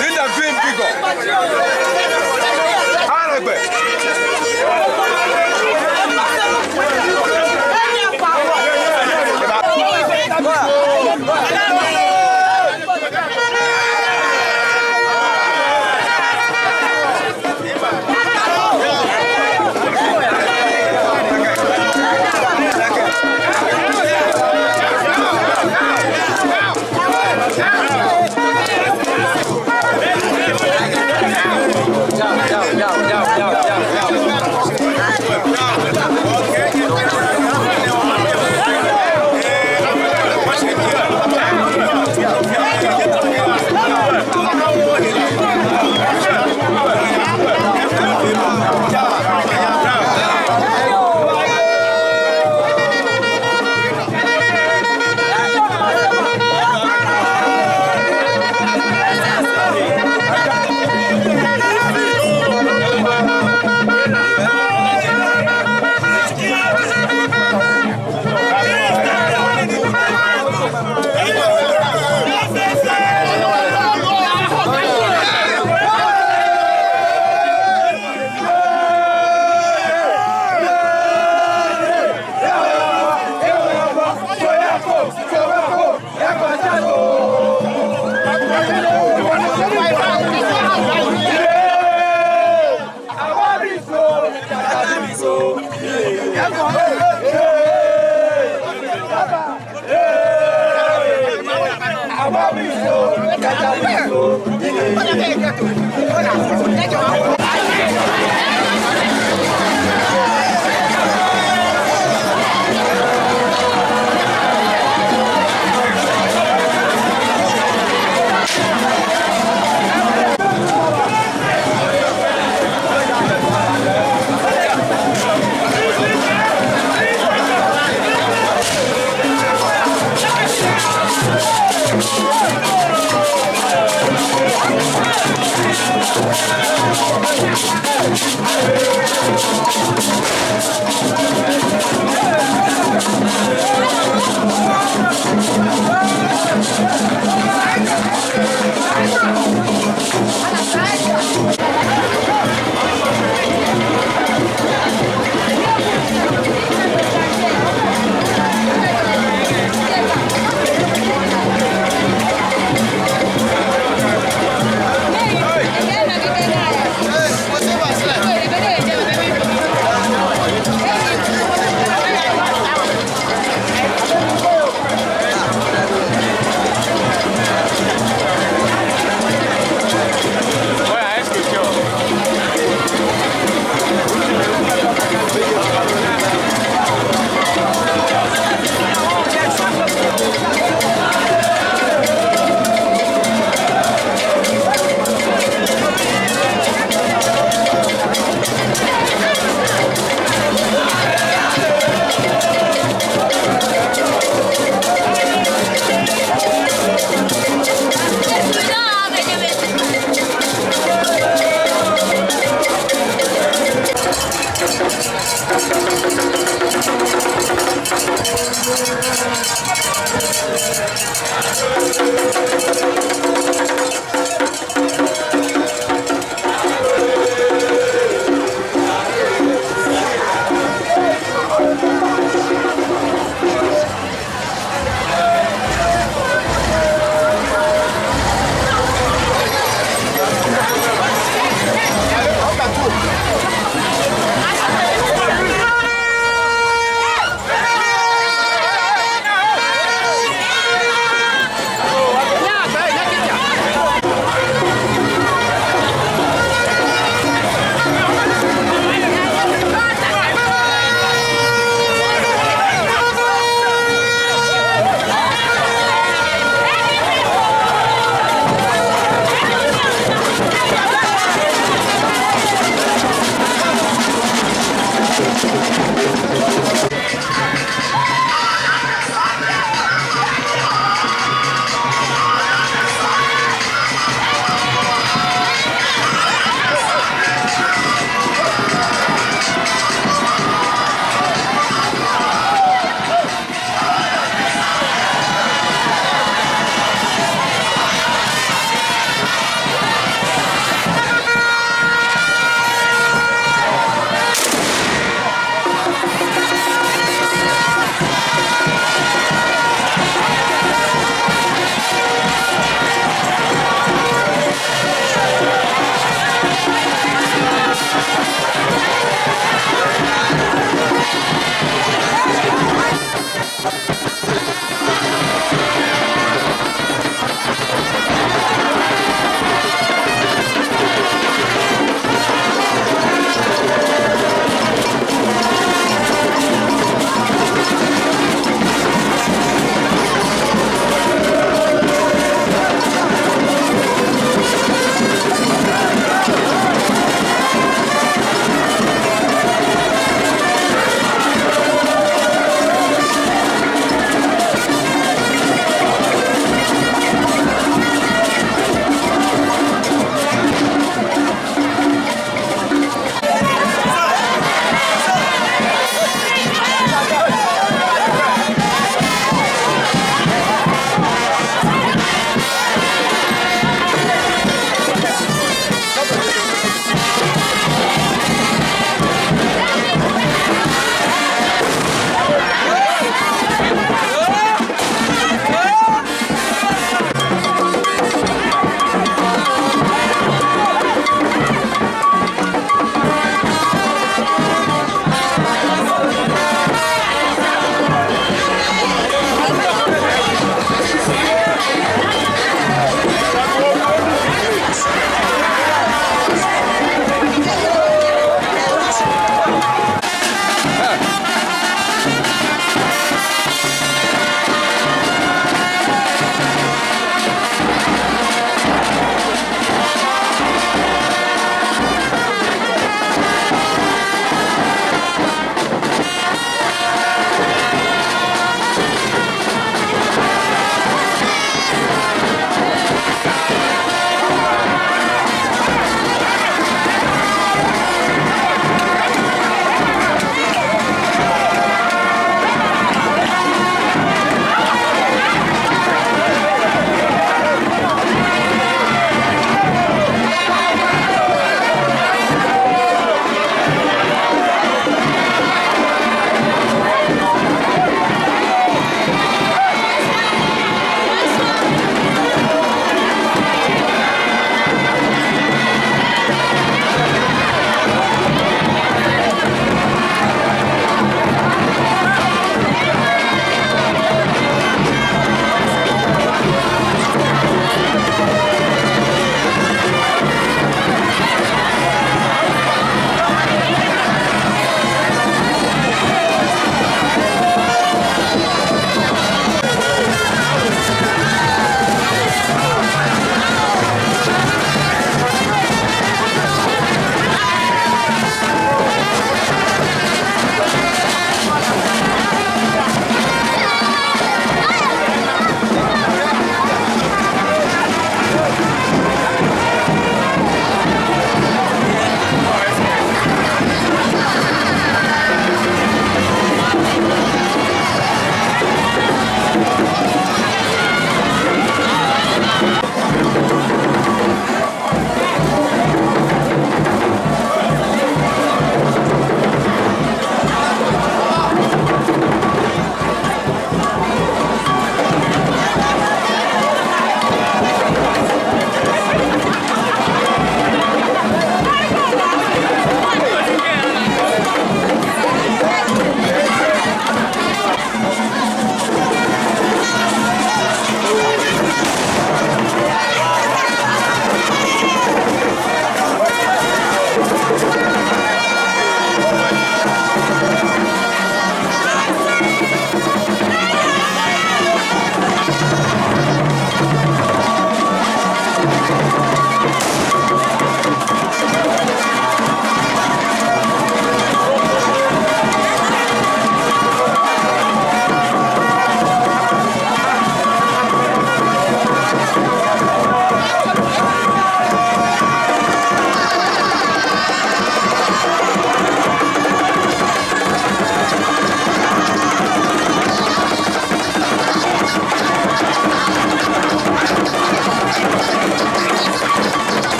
Linda Green Bigo. Aragbe.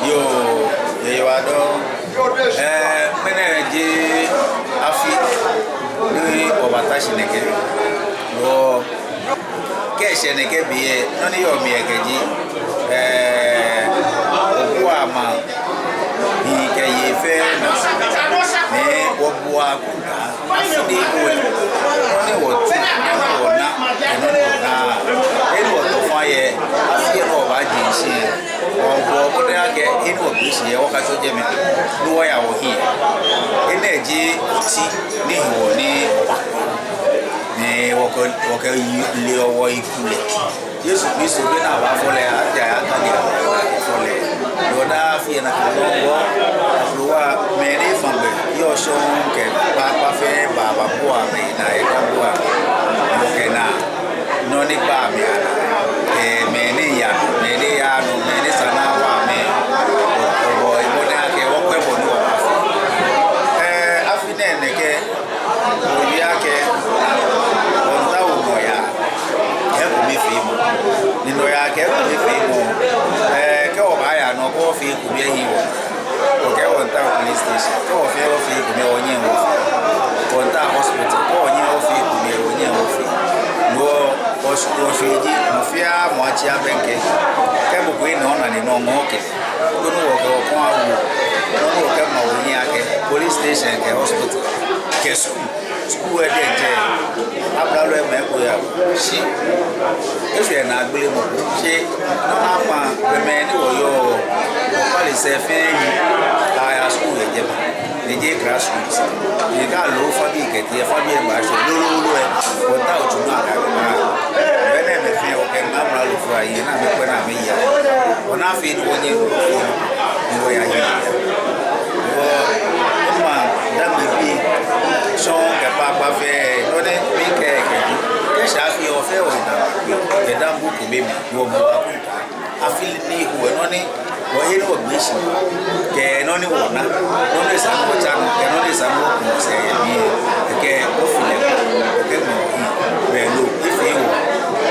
Yoo, yɛ yiwaladɔŋŋ. Ɛɛ, ŋmɛnɛ ji afi ni wɔbata shi nɛkɛ. Wɔ kɛ eshɛ nɛkɛ be lɛ, nɔ ni yɔɔ mli lɛ kɛji, ɛɛ, wɔbua maŋ, ni kɛ yei fɛɛ naa, ni wɔbua Kuŋ Ga afi ni wɔle, nɔ ni wɔtsu, nɔ ni wɔna, nɔ ni wɔna, enɛ wɔtɔ fã yɛ afi ni wɔbaaje shishi. Wɔbɔ mɔdɛŋ akɛ he ni wɔbi shi yɛ wɔkatsu jɛmɛ ni wɔya wɔhiɛ. Enɛ ji oti ni hewɔ ni wɔba. Ni wɔkɛ, wɔkɛle wɔyi kulɛ. Yesu Kristo be ni abaafɔ lɛ, ate aya kane afɔ lɛ. Lɔ daa afi lɛ nakai nɔŋŋ. Afi lɛ wa mɛi ni fã gbɛ yɔɔ shɔŋŋ kɛ kpaakpa fɛɛ ba, babua amɛyi naa, ekabua amɛ. Wɔkɛ naa nɔ ni gbaa amɛ anaa, ɛɛ, mɛi ni yaa nɔ, mɛi ni yaa nɔ, mɛi ni sa ni abua amɛ. Wɔ, wɔ, wɔ, mɔdɛŋ akɛ wɔkwɛ bɔ ni wɔbaafee. Ɛɛ, afi nɛɛ nɛkɛ, wɔle akɛ wɔmiitao nɔyaa, kɛ ekomefeemɔ. Ni nɔ Akɛ ekomefeemɔ, ɛɛ, kɛ wɔbaaya nɔ, kɛ wɔfee ekome ehi wɔ. Wɔkɛɛ wɔmiitao police station, kɛ wɔfee, wɔfee ekome, wɔnyɛŋ wɔfee. Wɔmiitao hospital, kɛ wɔnyɛŋ wɔfee ekome, wɔnyɛŋ wɔfee. Wɔ, wɔ, wɔsɛɛ ji, mɔ fɛɛ mɔ atsi abɛŋkɛ. Kɛ mɔ ko ena onane nɔ, ŋɔɔ kɛ. Koni wɔkɛ wɔkɔŋ awo. Koni wɔkɛ ma wɔnyiɛ akɛ police station kɛ hospital kɛ school. School lɛ diɛŋtsɛ, amralo lɛ mɛi ko ya shi. Efee naagbee mɔ ko shi. Nɔ ni ama gbɔmɛi ni wɔyɔɔ, wɔkpale sɛɛ fɛɛ ni aya school yɛ jɛmɛ. Ni jeee classrooms. Ni kɛ aloo fabii kɛtee, fabii lɛ baashɛ lolo lolo lɛ, wɔmiitao tsu nɔ akɛ ba. Bɛ nɛɛ mɛi fɛɛ wɔkɛ amralofoi aye, ni amɛkwɛ ni amɛye. Wɔna fɛɛ ni wɔnyɛ ni wɔya ye. Wɔ, wɔ maŋ Dangme bii, sɔŋŋ kɛ kpaakpa fɛɛ, nɔ ni mikɛɛ kɛ ji, kɛ esa fɛɛ wɔfɛɛ wɔyi naa, kɛ dambu kome mli, wɔbu akɔntaa. Afi lɛ ni hu wɔ nɔ ni, wɔhe ni wɔgbee shi, kɛ nɔ ni wɔna, nɔ ni esa ni wɔtsa nɔ, kɛ nɔ ni esa ni wɔku wɔsɛɛ yɛ mli, kɛ ofi lɛ, kɛ mɔ yi, bɛ no, efee wɔ,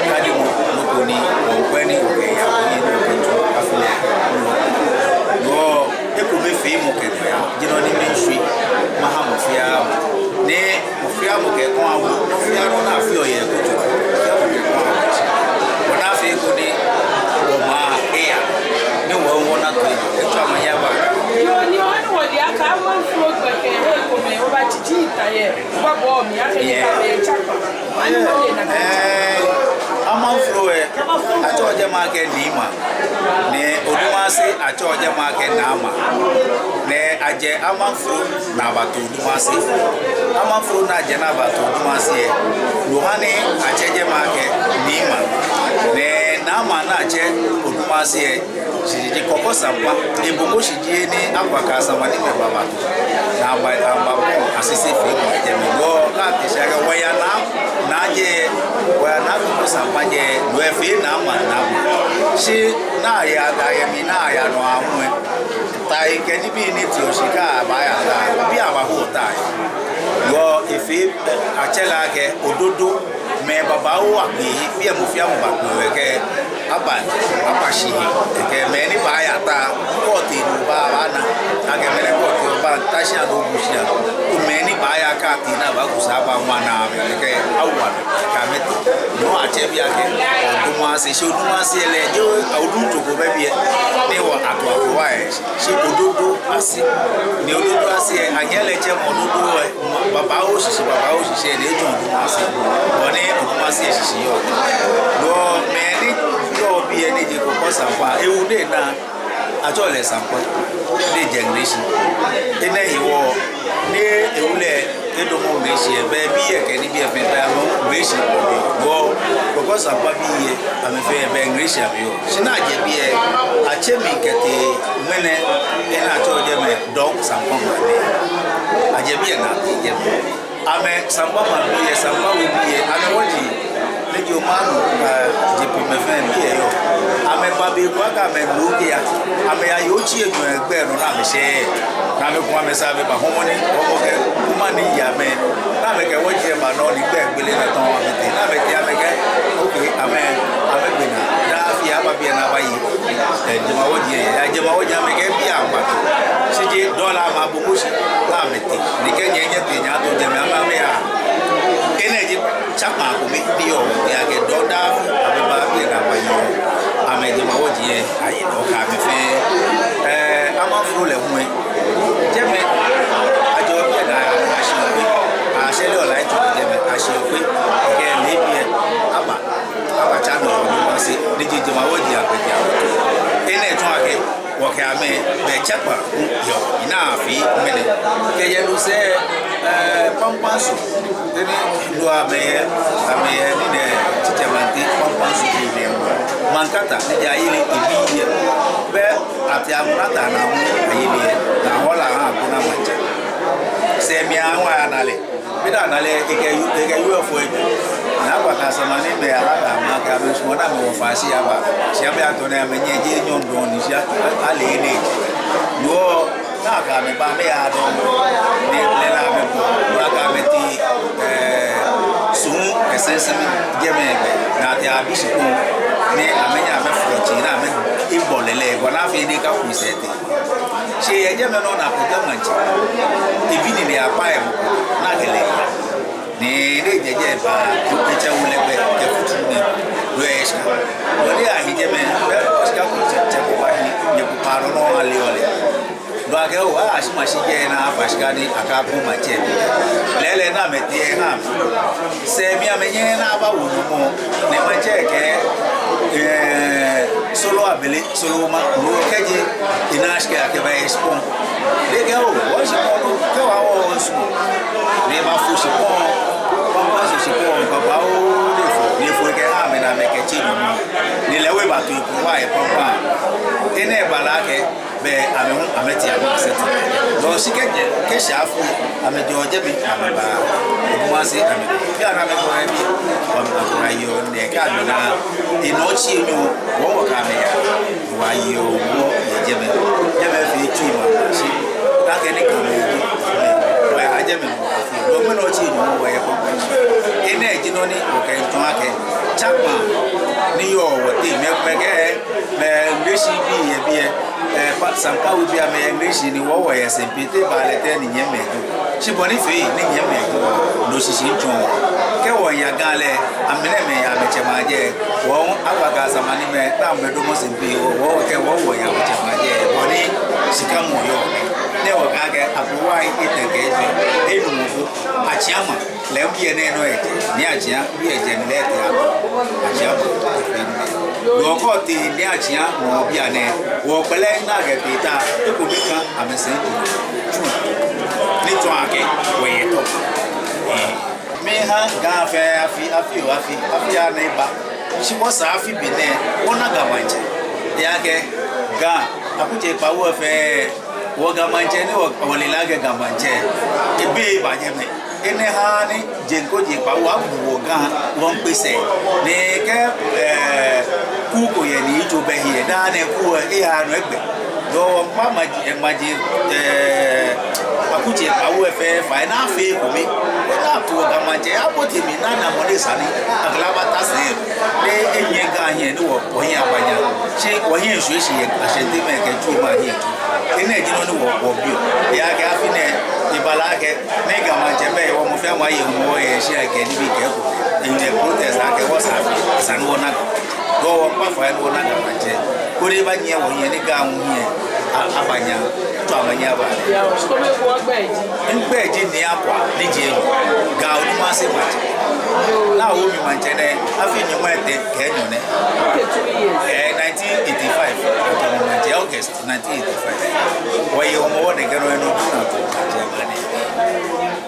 kadi mɔ, nɔ ko ni, wɔkwɛ ni, wɔkɛya, wɔyi ni wɔkɛtsu, afi lɛ, wɔ, wɔ, ekomefeemɔ kɛ nɔyaa, ji nɔ ni miisumɔ maha mɔ fɛɛ mɔ. Ni mɔ fɛɛ mɔ kɛ ekɔŋ awo, mɔ fɛɛ nɔ ni afeɔ yɛ ekojo, mɔ fɛɛ mɔ kɛ ekɔŋ awo. Wɔna fɛɛ koni wɔmaŋ aya, ni wɔ, wɔna toi, etsɔ amanyɛ aba. Yoo, ni wɔha ni wɔle akɛ amamfro gbɛkɛ, ekomɛi, wɔbaajiji ta yɛ, wɔbaabɔ mli, akɛ yɛ, yɛ, yɛ tsakpa. Ɛɛ, amamfro lɛ, atsɛɔ jɛmɛ akɛ Niimaŋ, ni Odumase atsɛɔ jɛmɛ akɛ Naamaŋ, ni ajɛ amamfro ni abato Odumase. Amamfro ni ajɛ ni abato Odumase lɛ, no ha ni atsɛ jɛmɛ akɛ Niimaŋ, ni Naamaŋ ni atsɛ Odumase lɛ, shishi ji Kɔkɔ Sampa, ebɔ mɔ shishi ji ni akwa ka sama ni mɛi babato. Ni aba, aba bɔ asese fɛɛ mɔ jɛmɛ. Wɔ, kɛtee shi akɛ wɔya Naa, Naa jɛ, wɔya Naa Kɔkɔ Sampa jɛ, wɔ fɛɛ Naamaŋ, Naamaŋ. Shi ni aya, aya mli ni aya nɔ amɛ. Tai kɛ nibii ni tiɔ shi kɛ abaaya ta, bii abaho tai. Wɔ, efee, atsɛ lɛ akɛ Ododo. Mɛi babaoo agbee, biɛ mɔ fɛɛ mɔ bakpe wɛ kɛ aba, aba shi he. Kɛ mɛi ni baaya ta, kɔɔti nu ba, baana. Akɛ mɛi ni kɔɔti ba, ta shi ano bu shi a. Mɛi ni baaya kɛtee ni abaku sa aba ŋwa naa, kɛ awa, kɛ amɛtee. No atsɛ biɛ akɛ Odumase, shi Odumase lɛ, jeee Odu tso ko bɛ biɛ. Ni wɔ ato ato wa yɛ. Shi Ododo Ase. Ni Ododo Ase, anyɛ lɛ tsɛ mɔ Ododo, ɛ, babaoo shishi, babaoo shishi, ni ejɔ Odumase. Bɔ ni Odumase shishi yɔɔ. Wɔ mɛi ni yɔɔ biɛ ni ji Kɔkɔ Sampa, ewu ni ena, atsɛɔ lɛ Sampa. Ni jɛ Ŋleshi. Enɛ hewɔ, ni ewu lɛ, edamɔ Ŋleshi, bɛ bii lɛ kɛ nibii fɛɛ bɛ amɛ Ŋleshi. Wɔ, Kɔkɔ Sampa bii lɛ, amɛ fɛɛ bɛ Ŋleshi amɛyɔɔ. Shi ni ajɛ biɛ, atsɛ mli kɛtee ŋmɛnɛ, ena atsɛɔ jɛmɛ Dɔŋ Sampa maŋ. Ajɛ biɛ ni atee jɛmɛ. Amɛ Sampa maŋ bii lɛ, Sampa We bii lɛ, amɛ wɔji, ni ji omanu, ɛ, J P mɛi fɛɛ bii lɛ yɔɔ. Amɛba be ko akɛ amɛnu kɛya. Amɛya yoo tsi enyɔ egbɛ nɔ ni amɛshɛ. Ni amɛku amɛsɛɛ amɛba hɔmɔ ni, hɔmɔ kɛ, kuma ni ya amɛ. Ni amɛkɛ wɔji lɛ ba nɔ ni gbɛ gbele ni atɔ amɛtee. Ni amɛtee amɛkɛɛ, okay, amɛ, amɛgbe naa. Daa afi aba biɛ ni abaye. Ɛ, jemawɔji lɛ, ya jemawɔji amɛkɛɛ biɛ abato. Shi ji dɔla amɛbɔ mɔ shi, ni amɛtee. Ni kɛ nyɛ, nyɛtee nyɛyato jɛmɛ amɛ, amɛya. Enɛ ji tsakpaa ko mli ni yɔɔ, ni akɛ dɔla, amɛba biɛ ni abaye. Amɛ jemawɔji lɛ, aye nɔ kɛ amɛ fɛɛ. Ɛ, amamfro lɛ hu lɛ. Jɛmɛ, ajɔ biɛ ni ashi okpe. Ashɛ lɛ ola etsɔ jɛmɛ, ashi okpe. Kɛ lɛ biɛ, aba, abatsa nɔ Odumase, ni ji jemawɔji agbɛnɛ. Enɛ tsɔɔ akɛ, wɔkɛ amɛ, bɛ tsakpaa, yɔɔ, ena afi, ŋmɛnɛ. Kɛjɛ no sɛɛ, ɛ, Pampasu, enɛ, no amɛyɛ, amɛyɛ, ni nɛ, Tite Mante, Pampasu, ni nɛ, Mankata, ni ji ayili, ebii lɛ, bɛ, Ati Amunata ni amu ayili lɛ, ni ahɔ lɛ aha Agona Mantse. Sɛɛ mli awa ya na lɛ. Bɛ ni ana lɛ, ekɛ U, ekɛ U F O lɛ. Ni akpa ka sama ni mɛi aha ta ma kɛ amɛsumɔ ni amɛwo fasi aba. Shi amɛyatɔ ni amɛnyɛ jɛ nyɔŋ dɔŋŋ ni shi a, a, ale nɛ. No, ni akɛ amɛ ba amɛya dɔŋŋ. Ni lɛ lɛ amɛkɔ. Ni akɛ amɛtee, ɛɛ, Suŋ kɛ Sɛnsɛn jɛmɛ bɛ. Ni atee abi shi ko. Ni amɛnyɛ amɛfɔ̃ tsɛ ni amɛbɔ lɛlɛ, bɔ ni afee ni ekaku sɛɛ tɛŋŋ. Shi yɛ jɛmɛ nɔ ni akɛjɛ maŋtsɛ, ebi ni lɛ akpa yɛ mɔ ko ni akɛ lɛ ni lɛ jɛjɛ ba, etsɛ wo lɛ gbɛ kɛ futu ni lɛ esa. Bɔ ni ahi jɛmɛ, bɛ ɔ shika ko tsɛ, tsɛ ko ba hi, nyɛ ko kpa nɔ nɔ ale ole. Dɔ akɛ oo, a, shi mashi jɛ ni afa shika ni akɛku maŋtsɛ. Lɛɛlɛŋ ni amɛtee ha. Sɛɛ mli amɛnyɛ ni abawo nyɔmɔ. Ni maŋtsɛ kɛɛ, ɛɛ, solo abele, solo ma, no kɛjɛ, ena shika akɛba yɛ shikpɔŋ. Lɛ kɛɛ oo, wɔ shikpɔŋ nɔ, kɛ wɔ wɔ shikpɔŋ. Ni ebafo shikpɔŋ, pampa so shikpɔŋ, pampa oo, ni efo, ni efo kɛha amɛ ni amɛkɛtsi nyɔmɔ. Ni lɛ hu ebato eku wa yɛ pampa. Enɛ bala kɛ bɛ amɛ hu amɛtee amɛ asɛɛ tɛŋŋ. Lɔ shi kɛjɛ, kɛ shi afo, amɛjɛ jɛmɛ, amɛba. Kuma se amɛ. Kɛ ana amɛ kɔ ebi, amɛ kɔ ayi oo, ni kɛ amɛna, enɔ tsi enyɔ, wɔ wɔkɛ amɛ ya. Wɔyi oo, wɔ yɛ jɛmɛ. Jɛmɛ fɛɛ tsui ma shi. Akɛ ni kɛ amɛ yi. Wɔya jɛmɛ. Lɔ mɛni otsi enyɔ wɔyɛ kɔ. Enɛ ji nɔ ni wɔkɛtsɔɔ akɛ. Tsakpa ni yɔɔ wɔteŋ mɛi kpɛkɛ. Mɛi Ŋleshi bii yɛ biɛ, ɛɛ, pa, Sampawu bii amɛyɛ Ŋleshi ni wɔ wɔyɛ Sɛmpe, te baalɛ tɛ ni nyɛmɛi ji. Shi bɔ ni fee ni nyɛmɛi ji, no shishi ntsɔɔ. Kɛ wɔya Ga lɛ, amɛnɛɛmɛi amɛtsɛ maŋ jɛ, wɔ aba Ga sama ni mɛi, ni amɛdamɔ Sɛmpe, wɔ, wɔ, kɛ wɔ wɔya amɛtsɛ maŋ jɛ, bɔ ni shika mɔ yɔɔ. Ni wɔkɛɛ akɛ, akrowa etɛ kɛ ejwɛ, enumɔ ko, Atsiama. Lɛ biɛ nɛɛ nɔ yɛ, ni Atsia, biɛ jɛ ni lɛ tee akɔ. Atsiama. Lɔ kɔ tee ni Atsia, mɔ biɛ nɛɛ. Wɔkpɛlɛ ni akɛtee ta, eko bi ka amɛsɛɛ. Tsu. Ni tsɔɔ akɛ, wɔyɛ tɔ. Ɛɛ. Miiha Ga fɛɛ afi, afi oo afi, afi aya ni eba. Shi wɔsɛɛ afi be nɛɛ, wɔna Ga maŋtsɛ. Ejaakɛ, Ga, akutsei kpawo fɛɛ, wɔ Ga maŋtsɛ ni wɔ, wɔle lɛ akɛ Ga maŋtsɛ. Ebe eba jɛmɛ. Enɛ ha ni jeŋ ko jeŋ kpawo abu wɔ Ga, wɔmiikpe sɛɛ. Ni kɛ, ɛɛ, kuu ko yɛ ni yitso bɛ hiɛ, daa nɛɛ kuu lɛ, eyaa nɔ egbɛ. Dɔ wɔmiikpa maji, ɛɛ, maji, ɛɛ, akutsei kpawo fɛɛ fai ni afee ekome. Ni ato Ga maŋtsɛ, abote mli ni ana mɔ ni esa ni akɛ lɛ abata sɛɛ. Ni enyiɛ Ga hiɛ ni wɔ, wɔhiɛ abanya. Shi wɔhiɛ eshwie shi yɛ Ashanti mɛi kɛ Twi mɛi ahiɛ. Enɛ ji nɔ ni wɔ, wɔbiɔ. Ejaakɛ afi nɛɛ, ebala akɛ, ni Ga maŋtsɛ bɛ, wɔ mɔ fɛɛ mɔ aye mɔ yɛ shi akɛ nibii kɛ eko. Enɛ protest akɛ wɔsɛɛ afi, esa ni wɔna Ga. Dɔ wɔmiikpa fai ni wɔna Ga maŋtsɛ. Koni ebanyiɛ wɔhiɛ ni Ga hu hiɛ, a, abanya. Tɔ amɛnyɛ aba. Migbɛi ji Nii Akwah Nii Jei. Ga Onumase maŋtsɛ. Ni awo mi maŋtsɛ nɛɛ, afi nyɔŋmai etɛ kɛ enyɔ nɛ. Okay, two years. Ɛɛ, nineteen eighty-five. Ato mi maŋtsɛ August nineteen eighty-five. Wɔyɛ Hɔmɔwɔ nɛkɛ nɔ enɔ na to maŋtsɛ ba nɛ.